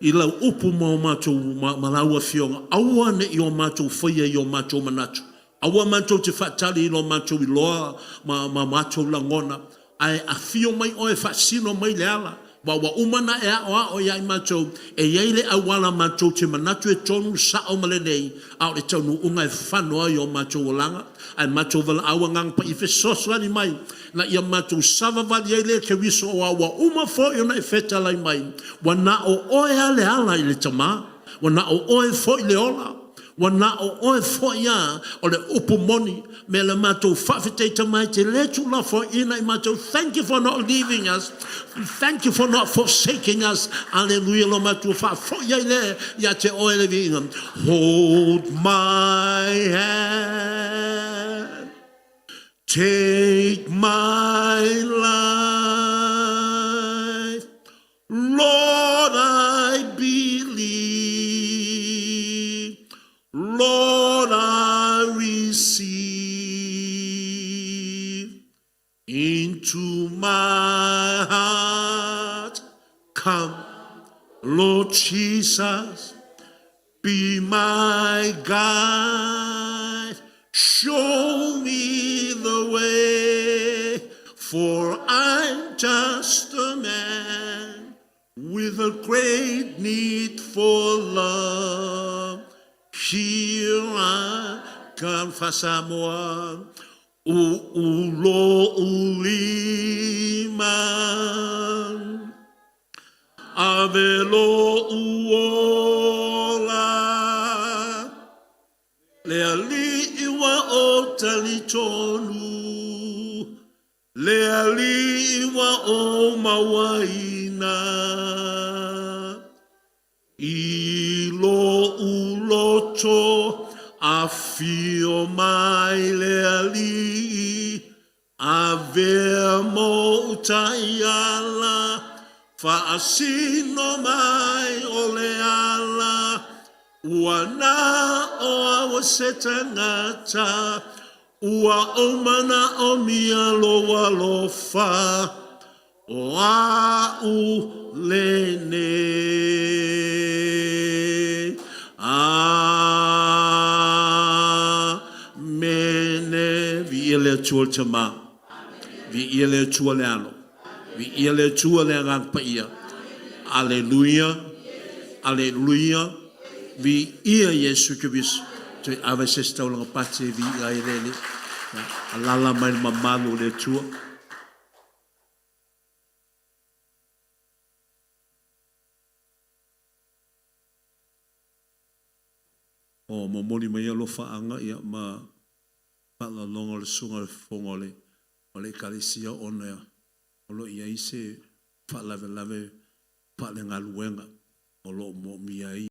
i lau upu ma o matou ma lau afioga. Aua ne i o matou faia i o matou manatu. Aua matou te faatali i lo matou iloa ma ma matou lagona, ae afio mai Oe e faasino mai le ala, aua ua uma ona e aoao ia i matou, e i ai le auala matou te manatu e tonu, sao ma lelei, a o le taunuuga e fano ai o matou olaga, ae matou valaau Agaga Paia fesoasoani mai, na ia matou savavali ai le Keriso aua ua uma foi ona e fetalai mai, ua na o Oe lava le ala i le Tama, ua na o Oe foi le ola. Ua na o oe foi a o le upu moni me le matou faafetai Tama e te le tuulafoaiina i matou. Thank you for not leaving us. Thank you for not forsaking us. Aleluia lo matou faafoi ai le ia te oe le viiga. Hold my hand. Take my life. Lord, I believe. Lord, I receive into my heart. Come, Lord Jesus, be my guide. Show me the way, for I'm just a man with a great need for love. Here I come, Faasamoa, uu lou lima. Ave lou ola, le Alii ua ou talitonu, le Alii ua ou mauaina. I lou loto afio mai le Alii, Avea mou taiala, faasino mai o le ala, ua na o au o se tagata, ua ou manaomia lou alofa, o a'u lenei. Amene. Viia le Atua le Tama. Viia le Atua le Alo. Viia le Atua le Agaga Paia. Aleluia. Aleluia. Viia Iesu Keriso. Toe ave se isi taulaga pati e viia ai le Alii. Alaala mai le mamalu o le Atua. O momoli mai alofaaga ia ma faaaloaloga o le Susuga i le Fofoga o le o le Ekalesia ona o lo o i ai se faalavelave faalegaluega o lo o moomia ai.